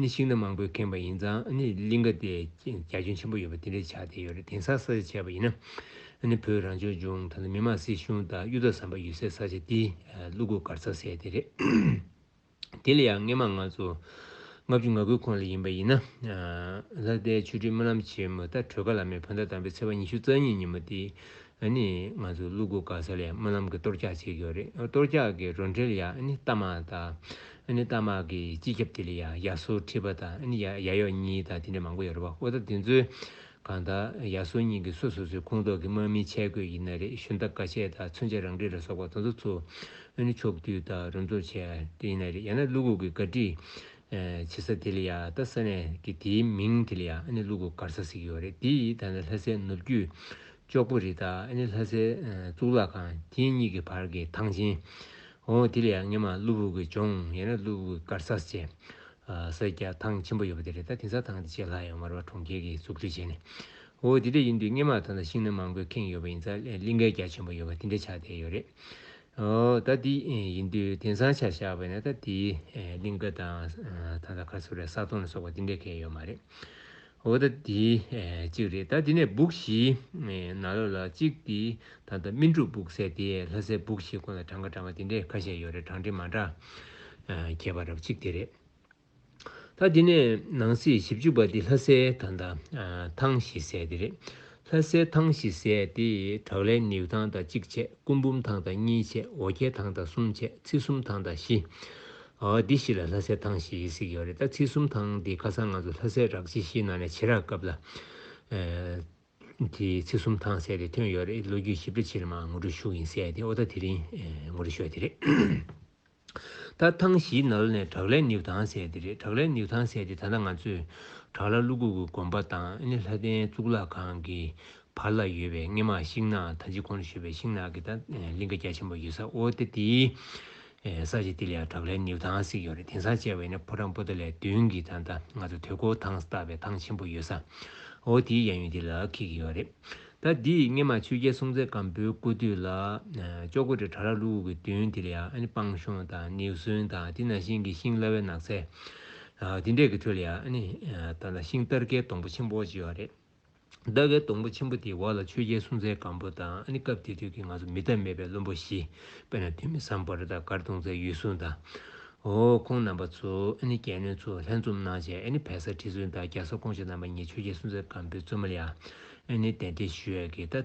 ནི་ཤིང་སྣ་མང་པོས་ཁེངས་པ་ཡིན་ཙང་ཨ་ནི་གླིང་ག་དེ་རྒྱ་ཁྱོན་ཆེན་པོ་ཡོད་པ་དེ་འདྲ་ཆགས་བསྡད་ཡོད་རེད། དེང་སང་ས་ཆ་བྱས་པ་ཡིན་ན་ཨ་ནི་བོད་རང་སྐྱོང་ལྗོངས་ད་ལྟ་མི་དམངས་སྲིད་གཞུང་དང་གཡུ་སྟག་ཟམ་པ་ཡོད་སའི་ས་ཆ་དེ་ཀླུ་གུ་མགར་ས་ཟེར་དེ་རེད། དེ་ལ་ཡང་སྔས་མ་ང་ཚོ་ལྔ་བཅུ་ང་དགུའི་གོང་ལ་ཡིན་པ་ཡིན་ན། ལྷ་ལྡན་ཆོ་འཕྲུལ་སྨོན་ལམ་ཆེན་མོ་ད་གྲོལ་དཀའ་ལ་མེ་བོད་ཟླ་དང་པོའི་ཚེས་པ་ཉི་ཤུ་རྩ་གཉིས་ཉིན་མོ་དེ་ཨ་ནི་ང་ཚོ་ཀླུ་གུ་མགར་ས་ལ་སྨོན་ལམ་གྱི་གཏོར་རྒྱག་བྱེད་ཀྱི་ཡོད་རེད། གཏོར་རྒྱག་གི་རོ་འགྲེལ་ཡ་ཨ་ནི་རྟ་དམག་དང་ཨ་ནི་རྟ་དམག་གི་སྤྱི་ཁྱབ་དེ་ལ་ཡ་ཡ་སོ་ཁྲི་པ་དང་ཨ་ནི་ཡ་ཡ་ཡོ་གཉིས་དང་དེ་འདྲ་མང་པོ་ཡོད་རེད་པ། ཨོ་ད་དེ་ཚོའི་གང་ལྟར་ཡ་སོ་གཉིས་ཀྱི་སོ་སོ་སོའི་ཁོངས་གཏོགས་ཀྱི་དམག་མིའི་ཆས་གོས་ཡིན་ན་རེད། ཞུན་དག་ཀ་ཤས་དང་མཚོན་ཆ་རང་འགྲིག་ལ་སོགས་པ་དེ་ཚོ་ཚུར་ཨ་ནི་ཕྱོགས་བསྡུས་དང་རོབ་ཚོགས་བྱས་དེ་ཡིན་ན་རེད། ཡང་ན་ཀླུ་གུ་གི་བཀའ་ཁྲིད་བྱེད་ས་དེ་ལ་ཡ་ད་ས་གནས་ཀྱི་དེའི་མིང་དེ་ལ་ཡ་ཨ་ནི་ཀླུ་གུ་མགར་ས་ཟེར་གྱི་ཡོད་རེད། དེ་ཡི་ད་ནི་ལྷ་སའི་ནུབ་རྒྱུད་ཅོག་པོ་རི་དང་ཨ་ནི་ལྷ་སའི་གཙུག་ལག་ཁང་དེ་གཉིས་ཀྱི་བར་གྱི་ཐང་ཆེན། འོ་དེ་ལ་ཡང་སྔས་མ་ཀླུ་གུ་གི་ལྗོངས་ཡང་ན་ཀླུ་གུ་མགར་ས་ཟེར། ས་རྒྱ་ཐང་ཆེན་པོ་ཡོད་པ་དེ་རེད། ད་དེང་སང་ཐང་དེ་ཆད་ལྷག་ཡོད་མ་རེད་པ། གྲོང་ཁྱེར་གྱིས་འཛུགས་སྐྲུན་བྱས་ནས། འོ་དེ་འདྲ་ཡིན་དུས་སྔས་མ་ད་ལྟ་ཤིང་སྣ་མང་པོས་ཁེངས་ཡོད་པ་ཡིན་ཙང་གླིང་ག་རྒྱ་ཆེན་པོ་ཡོད་པ་དེ་འདྲ་ཆགས་བསྡད་ཡོད་རེད། འོ་ད་དེ་ཡིན་དུས་དེང་སང་ཆ་བཞག་པ་ཡིན་ན་ད་དེའི་གླིང་ག་དང་ད་ལྟ་ག་རེ་ཟེར་རེད། ས་སྟོང་ལ་སོགས་པ་དེ་འདྲ་གང་ཡང་ཡོད་མ་རེད། འོ་ད་དེ་གཅིག་རེད། ད་དེ་ནས་སྦུག་བཞིའི་ནང་ལོགས་ལ་གཅིག་དེ་ད་ལྟ་སྨིན་དྲུག་སྦུག་ཟེར་དེ་ལྷ་སའི་སྦུག་བཞི་ཁོངས་ལ་གྲངས་ཀ་གྲངས་པ་དེ་འདྲས་ཁ་ཤས་ཡོད་རེད། གྲངས་འདྲེན་མ་འདྲ་ཁྱད་པར་རབ་གཅིག་དེ་རེད། ད་དེ་ནས་ནང་གསེས་བཞི་བཅུ་པ་འདི་ལྷ་སའི་ད་ལྟ་ཐང་བཞི་ཟེར་དེ་རེད། ལྷ་སའི་ཐང་བཞི་ཟེར་དེ་བྲག་ལའི་ནེའུ་ཐང་དང་གཅིག་བྱས། སྐུ་འབུམ་ཐང་དང་གཉིས་བྱས། འོ་བརྒྱལ་ཐང་དང་གསུམ་བྱས། ཚེས་གསུམ་ཐང་དང་བཞི། འོ་འདི་བཞི་ལ་ལྷ་སའི་ཐང་བཞི་ཟེར་གྱི་ཡོད་རེད། ད་ཚེས་གསུམ་ཐང་འདི་ཁ་སང་ང་ཚོ་ལྷ་སའི་རགས་ཆེ་བཞིའི་ནང་ནས་བྱེ་བྲག་སྐབས་ལ་དེ་ཚེས་གསུམ་ཐང་ཟེར་དེ་ཐོན་ཡོད་རེད། ལོ་རྒྱུས་ཞིབ་ཕྲ་ཕྱི་ལ་མར་ངོ་སྤྲོད་ཞུ་གི་ཡིན་ཟེར་དེ། འོ་ད་དེ་རིང་ངོ་སྤྲོད་ཞུ་ཡ་དེ་རེད། ད་ཐང་བཞིའི་ནང་ལོགས་ནས་བྲག་ལའི་ནེའུ་ཐང་ཟེར་དེ་རེད། བྲག་ལའི་ནེའུ་ཐང་ཟེར་དེ་ད་ལྟ་ང་ཚོས་བྲག་ལྷ་ཀླུ་གུ་གི་དགོན་པ་དང་ཨ་ནི་ལྷ་ལྡན་གཙུག་ལག་ཁང་གི་བར་ལ་ཡོད་པའི་སྔས་མ་ཤིང་ནགས་ད་ཅི་གོང་ལ་ཞུས་པའི་ཤིང་ནགས་ཀྱི་ད་གླིང་ག་རྒྱ་ཆེན་པོ་ཡོད་ས། འོ་དེ་དེའི་ས་ཆ་དེ་ལ་ཡང་བྲག་ལའི་ནེའུ་ཐང་ཟེར་གྱི་ཡོད་རེད། དེང་སང་བྱས་པ་ཡིན་ན་ཕོ་བྲང་པོ་ཏ་ལའི་མདུན་གྱི་ད་ལྟ་ང་ཚོ་དུས་འཁོར་ཐང་བཏགས་པའི་ཐང་ཆེན་པོ་ཡོད་ས། འོ་དེའི་གཡས་གཡོན་དེ་ལ་འཁེལ་གྱི་ཡོད་རེད། ད་འདི་སྔས་མ་ཆོས་རྒྱལ་སྲོང་བཙན་སྒམ་པོའི་སྐུ་དུས་ལ་ཨ་ཅོག་པོ་རི་བྲག་ལྷ་ཀླུ་གུ་གི་མདུན་དེ་ལ་ཡང་ཨ་ནི་སྤང་གཤོང་དང་ནེའུ་གསོན་དང་དེ་ནང་བཞིན་གྱི་ཤིང་གླ་བའི་ནགས་ཚལ་ཨ་དེ་འདྲས་ཀྱི་ཁྲོད་ལ་ཡང་ཨ་ནི་ཨ་ད་ལྟ་ཤིང་སྟར་ཀའི་སྡོང་པོ་ཆེན་པོ་ཅིག་ཡོད་རེད། སྟར་ཀའི་སྡོང་པོ་ཆེན་པོ་དེའི་འོག་ལ་ཆོས་རྒྱལ་སྲོང་བཙན་སྒམ་པོ་དང་ཨ་ནི་སྐབས་དེ་དུས་ཀྱི་ང་ཚོ་མི་ཐ་མལ་པའི་བློན་པོ་བཞི། དཔེར་ན་ཐོན་མི་སམ་བྷོ་ཊ་དང་མགར་སྟོང་བཙན་འོད་སྲུང་དང་། འོ་ཁོང་རྣམ་པ་ཚོ་ཨ་ནི་རྒྱལ་བློན་ཚོ་ལྷན་འཛོམས་གནང་བྱས་ཨ་ནི་བལ་བཟའ་ཁྲི་བཙུན་དང་རྒྱ་བཟའ་ཀོང་ཇོ་རྣམ་པ་གཉིས་ཆོས་རྒྱལ་སྲོང་བཙན་སྒམ་པོའི་བཙུན་མོ་ལ་ཡང་ཨ་ནི་གདན་འདྲེན་ཞུ་ཡས་ཀྱི་ད་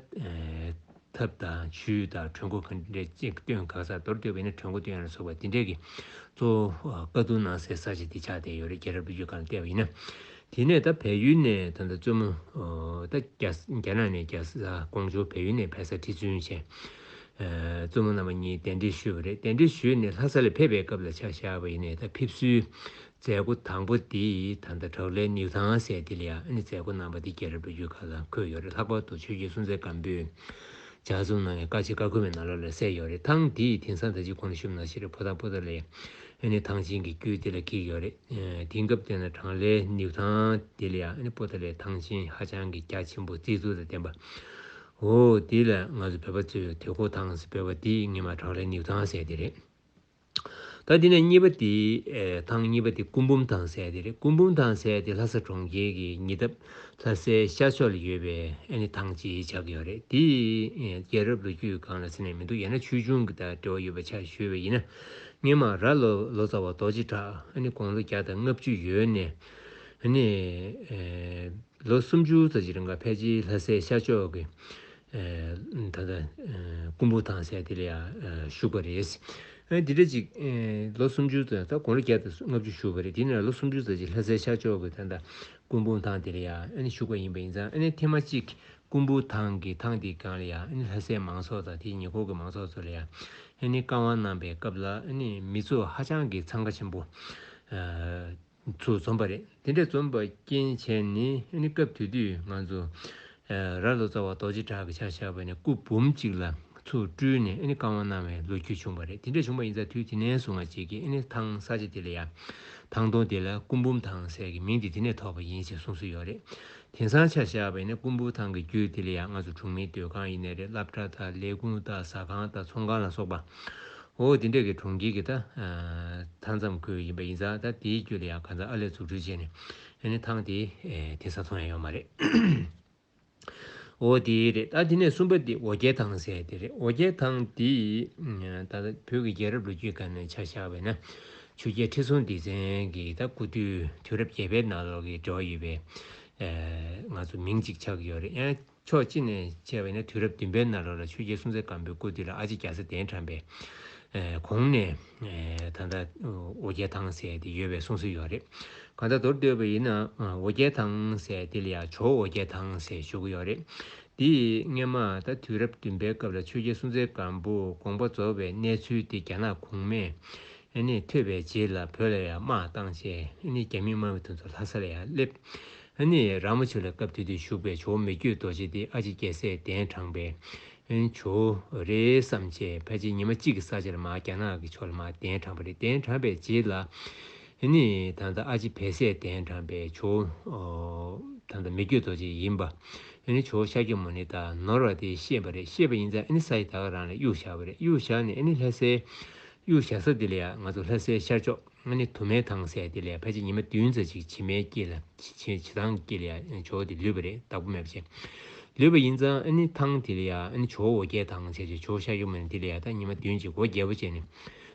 ཐབས་དང་ཇུས་དང་གྲོས་འགོ་ག་འདྲ་ཅིག་བཏོན་ག་ས་མདོར་བསྡུས་པ་ཡིན་ན་གྲོས་འགོ་བཏོན་ཡ་ལ་སོགས་པ་དེ་འདྲས་ཀྱི་གཙོ་བོ་བཀའ་བསྡུར་གནང་སའི་ས་ཆ་དེ་ཆགས་བསྡད་ཡོད་རེད། རྒྱལ་རབས་ལོ་རྒྱུས་སྒང་ལ་བལྟས་པ་ཡིན་ན། དེ་ནས་ད་བལ་ཡུལ་ནས་ད་ལྟ་བཙུན་མོ་ད་རྒྱ་རྒྱ་ནག་ནས་རྒྱ་བཟའ་ཀོང་ཇོ། བལ་ཡུལ་ནས་བལ་བཟའ་ཁྲི་བཙུན་བྱས། བཙུན་མོ་རྣམ་པ་གཉིས་གདན་འདྲེན་ཞུས་པ་རེད། གདན་འདྲེན་ཞུས་ནས་ལྷ་ས་ལ་ཕེབས་པའི་སྐབས་ལ་ཆ་བཞག་པ་ཡིན་ནའི་ད་ཕེབས་བསུའི་མཛད་སྒོ་དང་པོ་དེ་ད་ལྟ་བྲག་ལའི་ནེའུ་ཐང་ཟེར་དེ་ལ་ཡང་ཨ་ནི་མཛད་སྒོ་གནང་བ་དེ་རྒྱལ་རབས་ལོ་རྒྱུས་ཁག་ལ་འཁོད་ཡོད་རེད། ལྷག་པར་དུ་ཆོས་རྒྱལ་སྲོང་བཙན་སྒམ་པོས་ལྗགས་རྩོམ་གནང་བའི་བཀའ་ཆེ་བཀའ་འཁོར་བའི་ནང་ལོགས་ལ་གསལ་ཡོད་རེད། ཐང་དེ་ཡི་དེང་སང་ད་ཅི་གོང་ལ་ཞུས་པ་ནང་བཞིན་རེད། ཕོ་བྲང་པོ་ཏ་ལའི་ཨ་ནི་ཐང་ཆེན་གྱི་རྒྱུད་དེ་ལ་འཁེལ་ཡོད་རེད། དེང་སྐབས་བལྟས་ན་བྲག་ལའི་ནེའུ་ཐང་དེ་ལ་ཡང་ཨ་ནི་པོ་ཏ་ལའི་ཐང་ཆེན་ཧ་ཅང་གི་རྒྱ་ཆེན་པོ་རྩི་ཚུལ་དང་ལྡན་པ། འོ་དེ་ལ་ང་ཚོ་བོད་པ་ཚོས་དུས་འཁོར་ཐང་ཟེར་བོད་པ་དེ་སྔས་མ་བྲག་ལའི་ནེའུ་ཐང་ཟེར་དེ་རེད། ད་དེ་ནས་གཉིས་པ་དེ་ཨེ་ཐང་གཉིས་པ་དེ་སྐུ་འབུམ་ཐང་ཟེར་དེ་རེད། སྐུ་འབུམ་ཐང་ཟེར་དེ་ལྷ་ས་གྲོང་ཁྱེར་གྱི་ཉེ་འདབས་ལྷ་སའི་ཤར་ཕྱོགས་ལ་ཡོད་པའི་ཨ་ནི་ཐང་ཅིག་ཆགས་ཀྱི་ཡོད་རེད། དེ་ཨེ་རྒྱལ་རབས་ལོ་རྒྱུས་སྒང་ལ་ཟེར་ནས་མི་འདུག་ཡང་ན་ཆོས་འབྱུང་གི་དང་འབྲེལ་བ་ཡོད་པ་ཆ་ཞུས་པ་ཡིན་ན། སྔོན་མ་རྭ་ལོ་ལོ་ཙཱ་བ་རྡོ་རྗེ་གྲགས་ཨ་ནི་དགུང་ལོ་བརྒྱ་དང་ལྔ་བཅུ་ཡོལ་ནས་ཨ་ནི་ཨེ་ལོ་སུམ་ཅུ་ཙམ་ཅིག་རིང་ག་ཕལ་ཆེར་ལྷ་སའི་ཤར་ཕྱོགས་ཀྱི་ཨེ་ད་ལྟ་ཨེ་སྐུ་འབུམ་ཐང་ཟེར་དེ་ལ་ཡང་ཨེ་བཞུགས་པ་རེད། ཨེ་འདི་འདྲ་ཅིག་ཨེ་ལོ་སུམ་ཅུ་ཙམ་ད་དགུང་ལོ་བརྒྱ་དང་ལྔ་བཅུ་བཞུགས་པ་རེད། དེ་ནས་ལོ་སུམ་ཅུ་ཙམ་ཅིག་ལྷ་སའི་ཤར་ཕྱོགས་ཀྱི་ད་ལྟ་སྐུ་འབུམ་ཐང་དེ་ལ་ཡང་ཨ་ནི་བཞུགས་པ་ཡིན་པ་ཡིན་ཙང་། ཨ་ནི་ཐེངས་མ་གཅིག་སྐུ་འབུམ་ཐང་གི་ཐང་དེའི་སྒང་ལ་ཡང་ཨ་ནི་ལྷ་སའི་མང་ཚོགས་དང་དེའི་ཉེ་འཁོར་གྱི་མང་ཚོགས་ཚོ་ལ་ཡང་ཨ་ནི་བཀའ་དབང་གནང་པའི་སྐབས་ལ་ཨ་ནི་མི་ཚོགས་ཧ་ཅང་གི་འཚང་ཁ་ཆེན་པོ་ཨ་ཚུར་འཛོམས་པ་རེད། དེ་འདྲ་འཛོམས་པ་རྐྱེན་བྱས་ནས་ཨ་ནི་སྐབས་དེ་དུས་ང་ཚོ་ཨ་རྭ་ལོ་ཙཱ་བ་རྡོ་རྗེ་གྲགས་ཀྱིས་ཆ་བཞག་པ་ཡིན་ན་སྐུ་འབུམ་གཅིག་ལ་ཚུར་སྤྲུལ་ནས་ཨ་ནི་བཀའ་དབང་གནང་བའི་ལོ་རྒྱུས་བྱུང་བ་རེད། དེ་འདྲ་བྱུང་བ་ཡིན་ཙང་དུས་དེ་ནས་བཟུང་བ་ཅིག་གིས་ཨ་ནི་ཐང་ས་ཆ་དེ་ལ་ཡང་ཐང་སྟོང་དེ་ལ་སྐུ་འབུམ་ཐང་ཟེར་གྱི་མིང་དེ་དེ་ནས་ཐོགས་པ་ཡིན་ཞེས་གསུངས་སྲོལ་ཡོད་རེད། དེང་སང་ཆ་བཞག་པ་ཡིན་ན་སྐུ་འབུམ་ཐང་གི་རྒྱུད་དེ་ལ་ཡང་ང་ཚོ་གྲོང་མིའི་སྡོད་ཁང་ཡིན་ནའི་རེད། སློབ་གྲྭ་དང་ལས་ཁུངས་དང་ཟ་ཁང་དང་ཚོང་ཁང་ལ་སོགས་པ། འོ་དེ་འདྲ་གི་གྲོང་ཁྱེར་གྱི་ད་ཨ་མཐའ་མཚམས་ཁུལ་ཡིན་པ་ཡིན་ཙང་། ད་དེའི་རྒྱུད་ལ་ཡང་གང་ལྟར་ཨར་ལས་འཛུགས་སྐྲུན་བྱས་ནས་ཨ་ནི་ཐང་དེ་ཨེ་དེང་སང་མཐོང་ཡ་ཡོད་མ་རེད། འོ་དེ་རེད། ད་དེ་ནས་གསུམ་པ་དེ་ཨོ་རྒྱན་ཐང་ཟེར་དེ་རེད། ཨོ་རྒྱན་ཐང་དེ་ད་ལྟ་བོད་ཀྱི་རྒྱལ་རབས་ལོ་རྒྱུས་སྒང་ནས་ཆ་བཞག་པ་ཡིན་ན་ཆོས་རྒྱལ་ཁྲི་སྲོང་ལྡེ་བཙན་གྱི་ད་སྐུ་དུས་དུས་རབས་བརྒྱད་པའི་ནང་ལོགས་ཀྱི་འབྲེལ་བ་ཡོད་པའི་ཨེ་ང་ཚོ་མིང་གཅིག་ཆགས་ཀྱི་ཡོད་རེད། ཡང་ཕྱོགས་གཅིག་ནས་བྱས་པ་ཡིན་ན་དུས་རབས་བདུན་པའི་ནང་ལོགས་ལ་ཆོས་རྒྱལ་སྲོང་བཙན་སྒམ་པོའི་སྐུ་དུས་ལ་ཨ་ཅེ་རྒྱ་བཟའ་གདན་དྲངས་པའི་ཨེ་གོང་ནས་ཨེ་ད་ལྟ་ཨོ་རྒྱན་ཐང་ཟེར་དེ་ཡོད་པའི་གསུང་སྲོལ་ཡོད་རེད། གང་ལྟར་མདོར་བསྡུས་པ་ཡིན་ན་ཨོ་རྒྱན་ཐང་ཟེར་དེ་ལ་ཡང་ཇོ་བོ་ཨོ་རྒྱན་ཐང་ཟེར་ཞུ་གི་ཡོད་རེད། དེ་སྔོན་མ་ད་དུས་རབས་བདུན་པའི་སྐབས་ལ་ཆོས་རྒྱལ་སྲོང་བཙན་སྒམ་པོ་དགོངས་པ་རྫོགས་པའི་གནས་ཚུལ་དེ་རྒྱ་ནག་གོང་མས་ཨ་ནི་ཐོས་པའི་རྗེས་ལ་བོད་ལ་ཡང་དམག་བཏང་བྱས། ཨ་ནི་རྒྱ་མི་དམག་མི་དེ་ཚོ་ལྷ་ས་ལ་ཡང་སླེབས། ཨ་ནི་ར་མོ་ཆེ་ལ་སྐབས་དེ་དུས་བཞུགས་པའི་ཇོ་བོ་མི་བསྐྱོད་རྡོ་རྗེ་དེ་ཨ་ཅེ་རྒྱལ་སྲས་གདན་དྲངས་པའི་ཨ་ནི་ཇོ་བོ་རེད་བསམ་བྱས། ཕལ་ཆེར་ཉི་མ་གཅིག་གི་ས་ཆ་ལ་མར་རྒྱ་ནག་གི་ཕྱོགས་ལ་མར་གདན་དྲངས་པ་རེད། གདན་དྲངས་པའི་རྗེས་ལ་ཨ་ནི་ད་ལྟ་ཨ་ཅེ་བལ་སྲས་གདན་དྲངས་པའི་ཇོ་བོ་ད་ལྟ་མི་བསྐྱོད་རྡོ་རྗེ་ཡིན་པ། ཨ་ནི་ཇོ་བོ་ཤཱཀྱ་མུ་ནེ་དང་ནོར་བ་དེ་ཤེས་པ་རེད། ཤེས་པ་ཡིན་ཙང་ཨ་ནི་ས་ཡི་ད་ག་རང་ལ་གཡུག་བཞག་པ་རེད། གཡུག་བཞག་ནས་ཨ་ནི་ལྷ་སའི་གཡུག་བཞག་ས་དེ་ལ་ཡང་ང་ཚོ་ལྷ་སའི་ཤར་ཕྱོགས་ཨ་ནི་དུ་མའི་ཐང་ཟེར་དེ་ལ་ཡང་ཕལ་ཆེར་ཉི་མ་བདུན་ཙམ་ཅིག་བྱེ་མའི་དཀྱིལ་ལ་བྱེ་བྱེ་ཐང་གི་དཀྱིལ་ལ་ཡང་ཇོ་བོ་དེ་ལུས་པ་རེད། བདག་པོ་མེད་པ་བྱས་ལུས་པ་ཡིན་ཙང་ཨ་ནི་ཐང་དེ་ལ་ཡང་ཨ་ནི་ཇོ་བོ་ཨོ་རྒྱན་ཐང་ཟེར་ཏེ་ཇོ་བོ་ཤཱཀྱ་མུ་ནེ་དེ་ལ་ཡང་ད་ཉི་མ་བདུན་ཅིག་སྒོ་རྒྱལ་པོ་བྱས་ནས་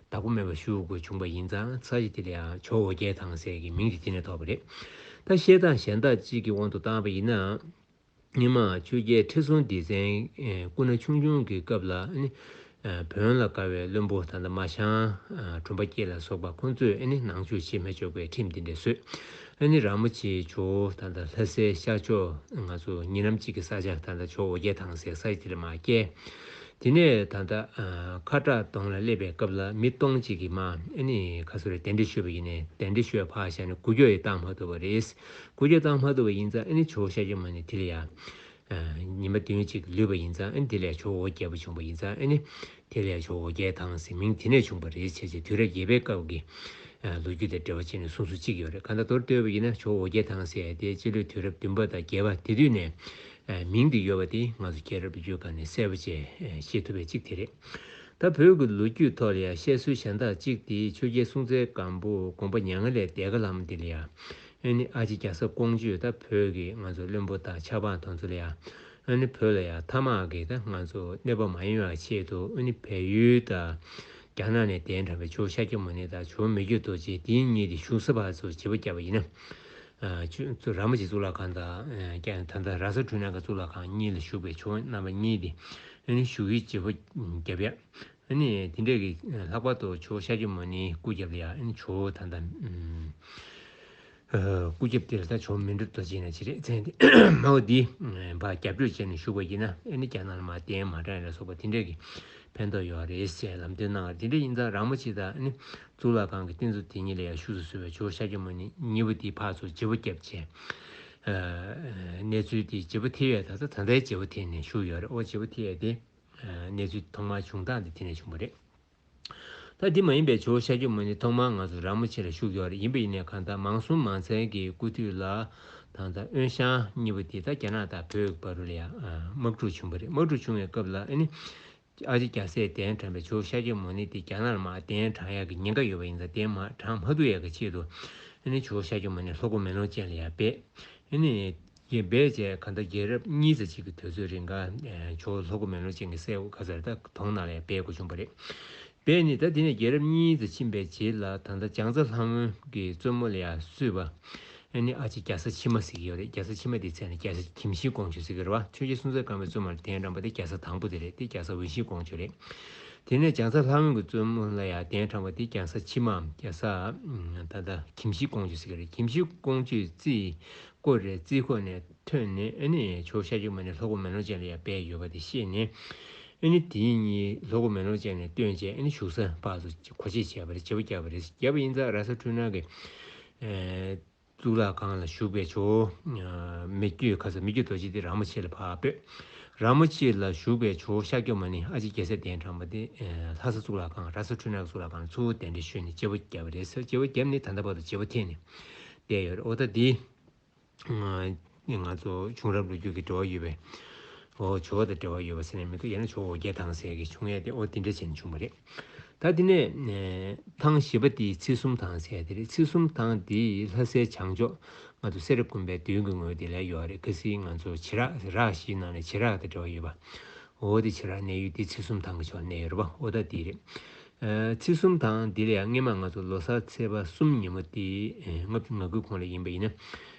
བདག་པོ་མེད་པ་བཞུགས་དགོས་བྱུང་བ་ཡིན་ཙང་ས་ཆ་དེ་ལ་ཡང་ཇོ་བོ་ཨོ་རྒྱན་ཐང་ཟེར་གྱི་མིང་དེ་དེ་ནས་ཐོགས་པ་རེད། ད་བཤད་སྟངས་གཞན་དག་ཅིག་གི་དབང་དུ་བཏང་བ་ཡིན་ན། སྔོན་མ་ཆོས་རྒྱལ་ཁྲི་སྲོང་ལྡེ་བཙན་ཨེ་སྐུ་ན་ཆུང་ཆུང་གི་སྐབས་ལ་ཨ་ནི་ཨ་བོན་ལ་དགའ་བའི་བློན་པོ་ད་ལྟ་མ་ཞང་ཨ་གྲུབ་པ་སྐྱེས་ལ་སོགས་པ་ཁོང་ཚོས་ཨ་ནི་ནང་ཆོས་བྱེད་མི་ཆོག་པའི་ཁྲིམས་དེ་འདྲ་བཟོས། ཨ་ནི་ར་མོ་ཆེའི་ཇོ་བོ་ད་ལྟ་ལྷ་སའི་ཤར་ཕྱོགས་ང་ཚོ་ཉེ་ལམ་གཅིག་གི་ས་ཆ་ད་ལྟ་ཇོ་བོ་ཨོ་རྒྱན་ཐང་ཟེར་ས་ཆ་དེ་ལ་མར་བསྐྱལ། དེ་ནས་ད་ལྟ་ཨ་ཁ་བྲག་གདོང་ལ་སླེབས་པའི་སྐབས་ལ་མི་སྟོང་གཅིག་གིས་མར་ཨ་ནི་ག་ཚོད་རེད་གདན་འདྲེན་ཞུས་པ་ཡིན་ནའི་གདན་འདྲེན་ཞུས་ཕར་བཞག་ནས་འགུལ་སྐྱོད་ཡང་བཏང་མ་ཐུབ་པ་རེད། འགུལ་སྐྱོད་བཏང་མ་ཐུབ་པ་ཡིན་ཙང་ཨ་ནི་ཇོ་བོ་ཤཱཀྱ་མུ་ནེ་དེ་ལ་ཡང་ཨ་ཉི་མ་བདུན་ཅིག་ལུས་པ་ཡིན་ཙང་ཨ་ནི་དེ་ལ་ཡང་ཇོ་བོ་ཨོ་རྒྱལ་པོ་བྱུང་བ་ཡིན་ཙང་ཨ་ནི་དེ་ལ་ཡང་ཇོ་བོ་ཨོ་རྒྱན་ཐང་ཟེར་མིང་དེ་ནས་བྱུང་བ་རེད་བྱས་བྱས་དུས་རབས་བརྒྱད་པའི་སྐབས་ཀྱི་ཨ་ལོ་རྒྱུས་དང་འབྲེལ་བ་བྱས་ནས་གསུང་སྲོལ་གཅིག་ཡོད་རེད། གང་ལྟར་མདོར་བསྡུས་པ་ཡིན་ན་ཇོ་བོ་ཨོ་རྒྱན་ཐང་ཟེར་ཡ་དེ་སྤྱི་ལོའི་དུས་རབས་བདུན་པ་དང་བརྒྱད་པ་དེ་དུས་ནས་ཨ་མིང་དེ་ཡོད་པ་དེ་ང་ཚོ་རྒྱལ་རབས་ལོ་རྒྱུས་སྒང་ནས་གསལ་པོ་བྱས་ཨ་ཤེས་ཐུབ་པའི་གཅིག་དེ་རེད། ད་བོད་ཀྱི་ལོ་རྒྱུས་ཐོག་ལ་ཡང་བཤད་སྲོལ་གཞན་དག་གཅིག་དེ་ཆོས་རྒྱལ་སྲོང་བཙན་སྒམ་པོ་དགོངས་པ་མྱ་ངན་ལས་འདས་ཁ་ལམ་དེ་ལ་ཡང་ཨ་ནི་ཨ་ཅེ་རྒྱ་བཟའ་ཀོང་ཇོས་ད་བོད་ཀྱི་ང་ཚོ་བློན་པོ་དང་ཆབ་འབངས་དེ་ཚོ་ལ་ཡང་ཨ་ནི་བོད་ལ་ཡང་ཐ་མག་གི་ད་ང་ཚོ་གནོད་པ་མ་ཡོང་བའི་ཆེད་དུ་ཨ་ནི་བལ་ཡུལ་དང་རྒྱ་ནག་ནས་གདན་དྲངས་པའི་ཇོ་བོ་ཤཱཀྱ་མུ་ནེ་དང་ཇོ་བོ་མི་བསྐྱོད་རྡོ་རྗེ་དེ་གཉིས་དེ་བཞུགས་ས་ཕར་ཚུར་བརྗེ་པོ་བརྒྱབ་པ་ཡིན་ན། ཨ་ཆུ་ཚོ་ར་མོ་ཆེ་གཙུག་ལག་ཁང་དང་ཨ་ཀྱང་ད་ལྟ་ར་ས་འཕྲུལ་སྣང་གི་གཙུག་ལག་ཁང་གཉིས་ལ་བཞུགས་པའི་ཇོ་བོ་རྣམ་པ་གཉིས་དེ་ཨ་ནི་བཞུགས་ཡུལ་བརྗེ་པོ་བརྒྱབ་ཡ། ཨ་ནི་དེ་འདྲས་ཀྱི་ལྷག་པར་དུ་ཇོ་བོ་ཤཱཀྱ་མུ་ནེའི་སྐུ་རྒྱབ་ལ་ཡ་ཨ་ནི་ཇོ་བོ་ད་ལྟ་ཨ་སྐུ་རྒྱབ་དེ་ལ་ད་ཇོ་བོ་མི་འགྲོ་རྡོ་རྗེ་ཡིན་ན་ཅི་རེད་མཚན་དེ་མའོ་འདི་ཕར་རྒྱབ་སྐྱོར་བྱས་ནས་བཞུགས་པ་ཡིན་ན་ཨ་ནི་རྒྱ་ནག་ལ་མར་གདན་མ་དྲངས་ལ་སོགས་པ་དེ་འདྲས་ཀྱི་ཕན་ཐོགས་ཡོད་རེད་ཟེར་ལམ་སྟོན་གནང་བ་རེད། དེ་འདྲ་ཡིན་ཙང་ར་མོ་ཆེ་དང་ཨ་ནི་གཙུག་ལག་ཁང་གི་རྟེན་གཙོ་དེ་གཉིས་ལ་ཡང་བཞུགས་སུ་གསོལ་བའི་ཇོ་བོ་ཤཱཀྱ་མུ་ནེ་གཉིས་པོ་དེ་ཕར་ཚུར་བརྗེ་པོ་བརྒྱབ་བྱས། ཨ་གནས་ཚུལ་དེ་བརྗེ་པོ་ཐེབས་ཡས་ད་ལྟ་ད་ལྟའི་བརྗེ་པོ་ཐེབས་ནས་བཞུགས་ཡོད་རེད། ཨོ་བརྗེ་པོ་ཐེབས་ཡས་དེ་ཨ་གནས་ཚུལ་ཐོག་མར་བྱུང་སྟངས་དེ་དེ་ནས་བྱུང་བ་རེད། ད་དེ་མ་ཡིན་པའི་ཇོ་བོ་ཤཱཀྱ་མུ་ནེ་ཐོག་མར་ང་ཚོ་ར་མོ་ཆེ་ལ་བཞུགས་ཡོད་རེད། ཡིན་པ་ཡིན་ནའི་གང་ལྟར་མང་སྲོང་མང་བཙན་གྱི་སྐུ་དུས་ལ་ད་ལྟ་དབོན་ཞང་གཉིས་པོ་དེ་ད་རྒྱ་ནག་དང་བོད་ཀྱི་བར་དུ་ལ་ཡང་ཨ་དམག་འཁྲུག་བྱུང་བ་རེད། དམག་འཁྲུག་བྱུང་བའི་སྐབས་ལ་ཨ་ནི། ཨ་ཅེ་རྒྱལ་སྲས་གདན་དྲངས་པའི་ཇོ་བོ་ཤཱཀྱ་མུ་ནེ་དེ་རྒྱ་ནག་ལ་མར་གདན་དྲངས་ཡག་གི་ཉེན་ཁ་ཡོད་པ་ཡིན་ཙང་། གདན་མར་དྲངས་མ་ཐུབ་ཡག་གི་ཆེད་དུ། ཨ་ནི་ཇོ་བོ་ཤཱཀྱ་མུ་ནེ་ལྷོ་སྒོ་མེ་ལོང་ཅན་ལ་ཡར་སྦས། ཨ་ནི་རྒྱལ་སྦས་བྱས་གང་ལྟར་རྒྱལ་རབས་གཉིས་ཙམ་ཅིག་གི་དུས་ཚོད་རིང་ག་ཇོ་བོ་ལྷོ་སྒོ་མེ་ལོང་ཅན་གྱི་སྲས་ག་ཟེར་ད་གདོང་ནང་ལ་ཡར་སྦས་དགོས་བྱུང་བ་རེད། སྦས་ནས་ད་དེ་ནས་རྒྱལ་རབས་གཉིས་ཙམ་ཕྱིན་པའི་རྗེས་ལ། ད་ལྟ་བྱང་རྩྭ་ལྷ་མོ་གི་བཙུན་མོ་ལ་ཡར་གསོལ་བ། ཨ་ནི་ཨ་ཅེ་རྒྱ་བཟའ་ཕྱི་མ་ཟེར་གྱི་ཡོད་རེད། རྒྱ་བཟའ་ཕྱི་མ་དེའི་མཚན་ལ་རྒྱ་བཟའ་གྱིམ་ཤིང་ཀོང་ཇོ་ཟེར་གྱི་རེད་བ། ཆོས་རྒྱལ་སྲོང་བཙན་སྒམ་པོའི་བཙུན་མོ་ལ་གདན་དྲངས་པ་དེ་རྒྱ་བཟའ་དང་པོ་དེ་རེད། དེ་རྒྱ་བཟའ་འོན་ཤིང་ཀོང་ཇོ་རེད། དེ་ནས་བྱང་རྩྭ་ལྷ་མོ་གི་བཙུན་མོ་ལ་ཡར་གདན་དྲངས་པ་དེ་རྒྱ་བཟའ་ཕྱི་མའམ་རྒྱ་བཟའ་ད་ལྟ་གྱིམ་ཤིང་ཀོང་ཇོ་ཟེར་གྱི་རེད། གྱིམ་ཤིང་ཀོང་ཇོའི་རྩིས་སྐོར་རེད། རྩིས་སྐོར་ནས་ཐོན་ནས། ཨ་ནི་ཇོ་བོ་ཤཱཀྱ་མུ་ནེ་ལྷོ་སྒོ་མེ་ལོང་ཅན་ལ་ཡར་སྦས་ཡོད་པ་དེ་ཤེས་ནས། ཨ་ནི་དེ་གཉིས་ལྷོ་སྒོ་མེ་ལོང་ཅན་ནས་བཏོན་བྱས། ཨ་ནི་བཞུགས་ས་ཕར་ཚུར་སྒོ་ཕྱེ་བྱས་པ་རེད། བྱེ་བ་བརྒྱབ་པ་རེད། བརྒྱབ་པ་ཡིན་ཙང་ར་ས་འཕྲུལ་སྣང་གི་ཨེ་གཙུག་ལག་ཁང་ལ་བཞུགས་པའི་ཇོ་བོ་མི་བསྐྱོད་ག་ས་མི་བསྐྱོད་རྡོ་རྗེ་དེ་ར་མོ་ཆེ་ལ་ཕར་སྤོས། ར་མོ་ཆེ་ལ་བཞུགས་པའི་ཇོ་བོ་ཤཱཀྱ་མུ་ནེ་ཨ་ཅེ་རྒྱལ་སྲས་གདན་དྲངས་པ་དེ་ཨེ་ལྷ་ས་གཙུག་ལག་ཁང་ར་ས་འཕྲུལ་སྣང་གི་གཙུག་ལག་ཁང་ལ་གཙོ་བོ་གདན་འདྲེན་ཞུས་ནས་བྱེ་བ་བརྒྱབ་པ་རེད་ཟེར། བྱེ་བ་བརྒྱབ་ནས་ད་ལྟ་བར་དུ་བྱེ་བ་འཐེན་ནས་བསྡད་ཡོད་རེད། འོ་ད་འདི། ང་ཚོ་བྱུང་རབས་ལོ་རྒྱུས་ཀྱི་འབྲེལ་བ་ཡོད་པའི། འོ་ཇོ་བོ་དང་འབྲེལ་བ་ཡོད་པ་ཟེར་ནས་མི་འདུག་ཡང་ན་ཇོ་བོ་འོ་བརྒྱལ་ཐང་ཟེར་གྱི་བྱུང་ཡས་དེ། འོ་དེ་འདྲ་བྱས་ནས་བྱུང་བ་རེད། ད་དེ་ནས་ཐང་བཞི་པ་དེ་ཚེ་གསུམ་ཐང་ཟེར་ཡས་དེ་རེད། ཚེ་གསུམ་ཐང་དེ་ལྷ་སའི་བྱང་ཕྱོགས་ང་ཚོ་སེ་ར་དགོན་པའི་མདུན་གྱི་ངོས་དེ་ལ་ཡོད་རེད། ཁ་སང་ང་ཚོ་བྱེ་བྲག་རགས་བཞིའི་ནང་ནས་བྱེ་བྲག་དང་འབྲེལ་བ་ཡོད་པ། འོ་དེ་བྱེ་བྲག་གནས་ཡུལ་དེ་ཚེ་གསུམ་ཐང་གི་ཕྱོགས་གནས་ཡོད་རེད་པ། འོ་ད་དེ་རེད། ཚེ་གསུམ་ཐང་འདི་ལ་ཡང་སྔས་མ་ང་ཚོ་ལོ་གསར་ཚེས་པ་གསུམ་ཉིན་མོ་དེ་ལྔ་བཅུ་ང་དགུའི་གོང་ལ་ཡིན་པ་ཡིན་ན།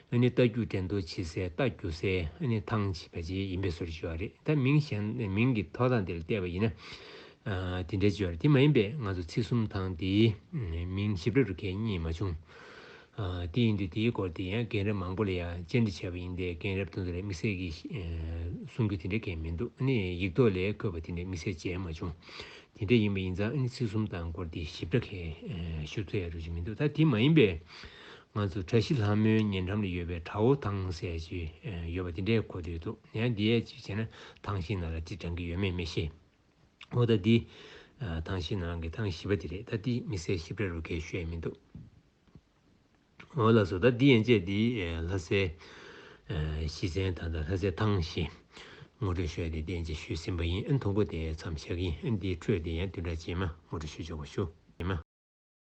ཨ་ནི་རྟ་རྒྱུག་འགྲན་བསྡུར་བྱེད་སའི་རྟ་རྒྱུག་སའི་ཨ་ནི་ཐང་ཅིག་ཕལ་ཆེར་ཡིན་པའི་བཟོ་འདྲ་ཅིག་ཡོད་རེད། ད་མིང་གཞན་མིང་གི་ཐོགས་སྟངས་དེ་ལ་བལྟས་པ་ཡིན་ན། དེ་འདྲ་ཅིག་ཡོད་རེད། དེ་མ་ཡིན་པའི་ང་ཚོ་ཚེ་གསུམ་ཐང་འདིའི་མིང་ཞིབ་ཕྲ་རུ་གང་ཡང་རྙེད་མ་བྱུང་། དེ་ཡིན་དུས་དེའི་སྐོར་དེ་ཡང་རྒན་རབས་མང་པོ་ལ་ཡང་བཅར་འདྲི་བྱས་པ་ཡིན་ཏེ། རྒན་རབས་དེ་ཚོ་ལ་དམིགས་བསལ་གྱི་གསུང་རྒྱུ་དེ་འདྲ་གང་ཡང་མི་འདུག་ཨ་ནི་ཡིག་ཐོག་ལ་འཁོད་པ་དེ་འདྲ་དམིགས་བསལ་མཇལ་མ་བྱུང་། དེ་འདྲ་ཡིན་པ་ཡིན་ཙང་ཨ་ནི་ཚེ་གསུམ་ཐང་སྐོར་དེ་ཞིབ་ཕྲ་གང་ཞུ་ཐུབ་ཡ་རུ་ཅིག་མི་འདུག་ད་དེ་མ་ཡིན་པའི་ང་ཚོ་བཀྲ་ཤིས་ལྷ་མོའི་ཉེ་འགྲམ་ལ་ཡོད་པའི་བྲག་འོ་ཐང་ཟེར་ཅིག་ཡོད་པ་དེ་འདྲའི་གོ་ཐོས་འདུག་ཡང་འདི་ཡས་ཅིག་བྱས་ན་ཐང་ཤིང་ནང་ལ་དེ་དྲན་གྱི་ཡོད་མེད་མི་ཤེས། འོ་ད་འདི་ཐང་ཤིང་ནང་གི་ཐང་བཞི་པ་དེ་རེད། ད་འདི་དམིགས་བསལ་ཞིབ་ཕྲ་རུ་གང་ཞུ་ཡ་མི་འདུག་འོ་ལགས་སོ། ད་འདི་ཡན་ཆད་འདི་ལྷ་སའི་གཞི་རྩའི་ད་ལྟ་ལྷ་སའི་ཐང་བཞི་ངོ་སྤྲོད་ཞུ་ཡ་དེ་འདི་ཡན་ཆད་ཞུས་ཟིན་པ་ཡིན། ཨ་ནི་ཐོག་མ་དེ་མཚམས་བཞག་གི་ཡིན། ཨ་ནི་འདིའི་འཕྲོས་དེ་ཡང་བདུན་ཕྲག་རྗེས་མ་ངོ་སྤྲོད་ཞུ་ཆོག་པ་ཞུ།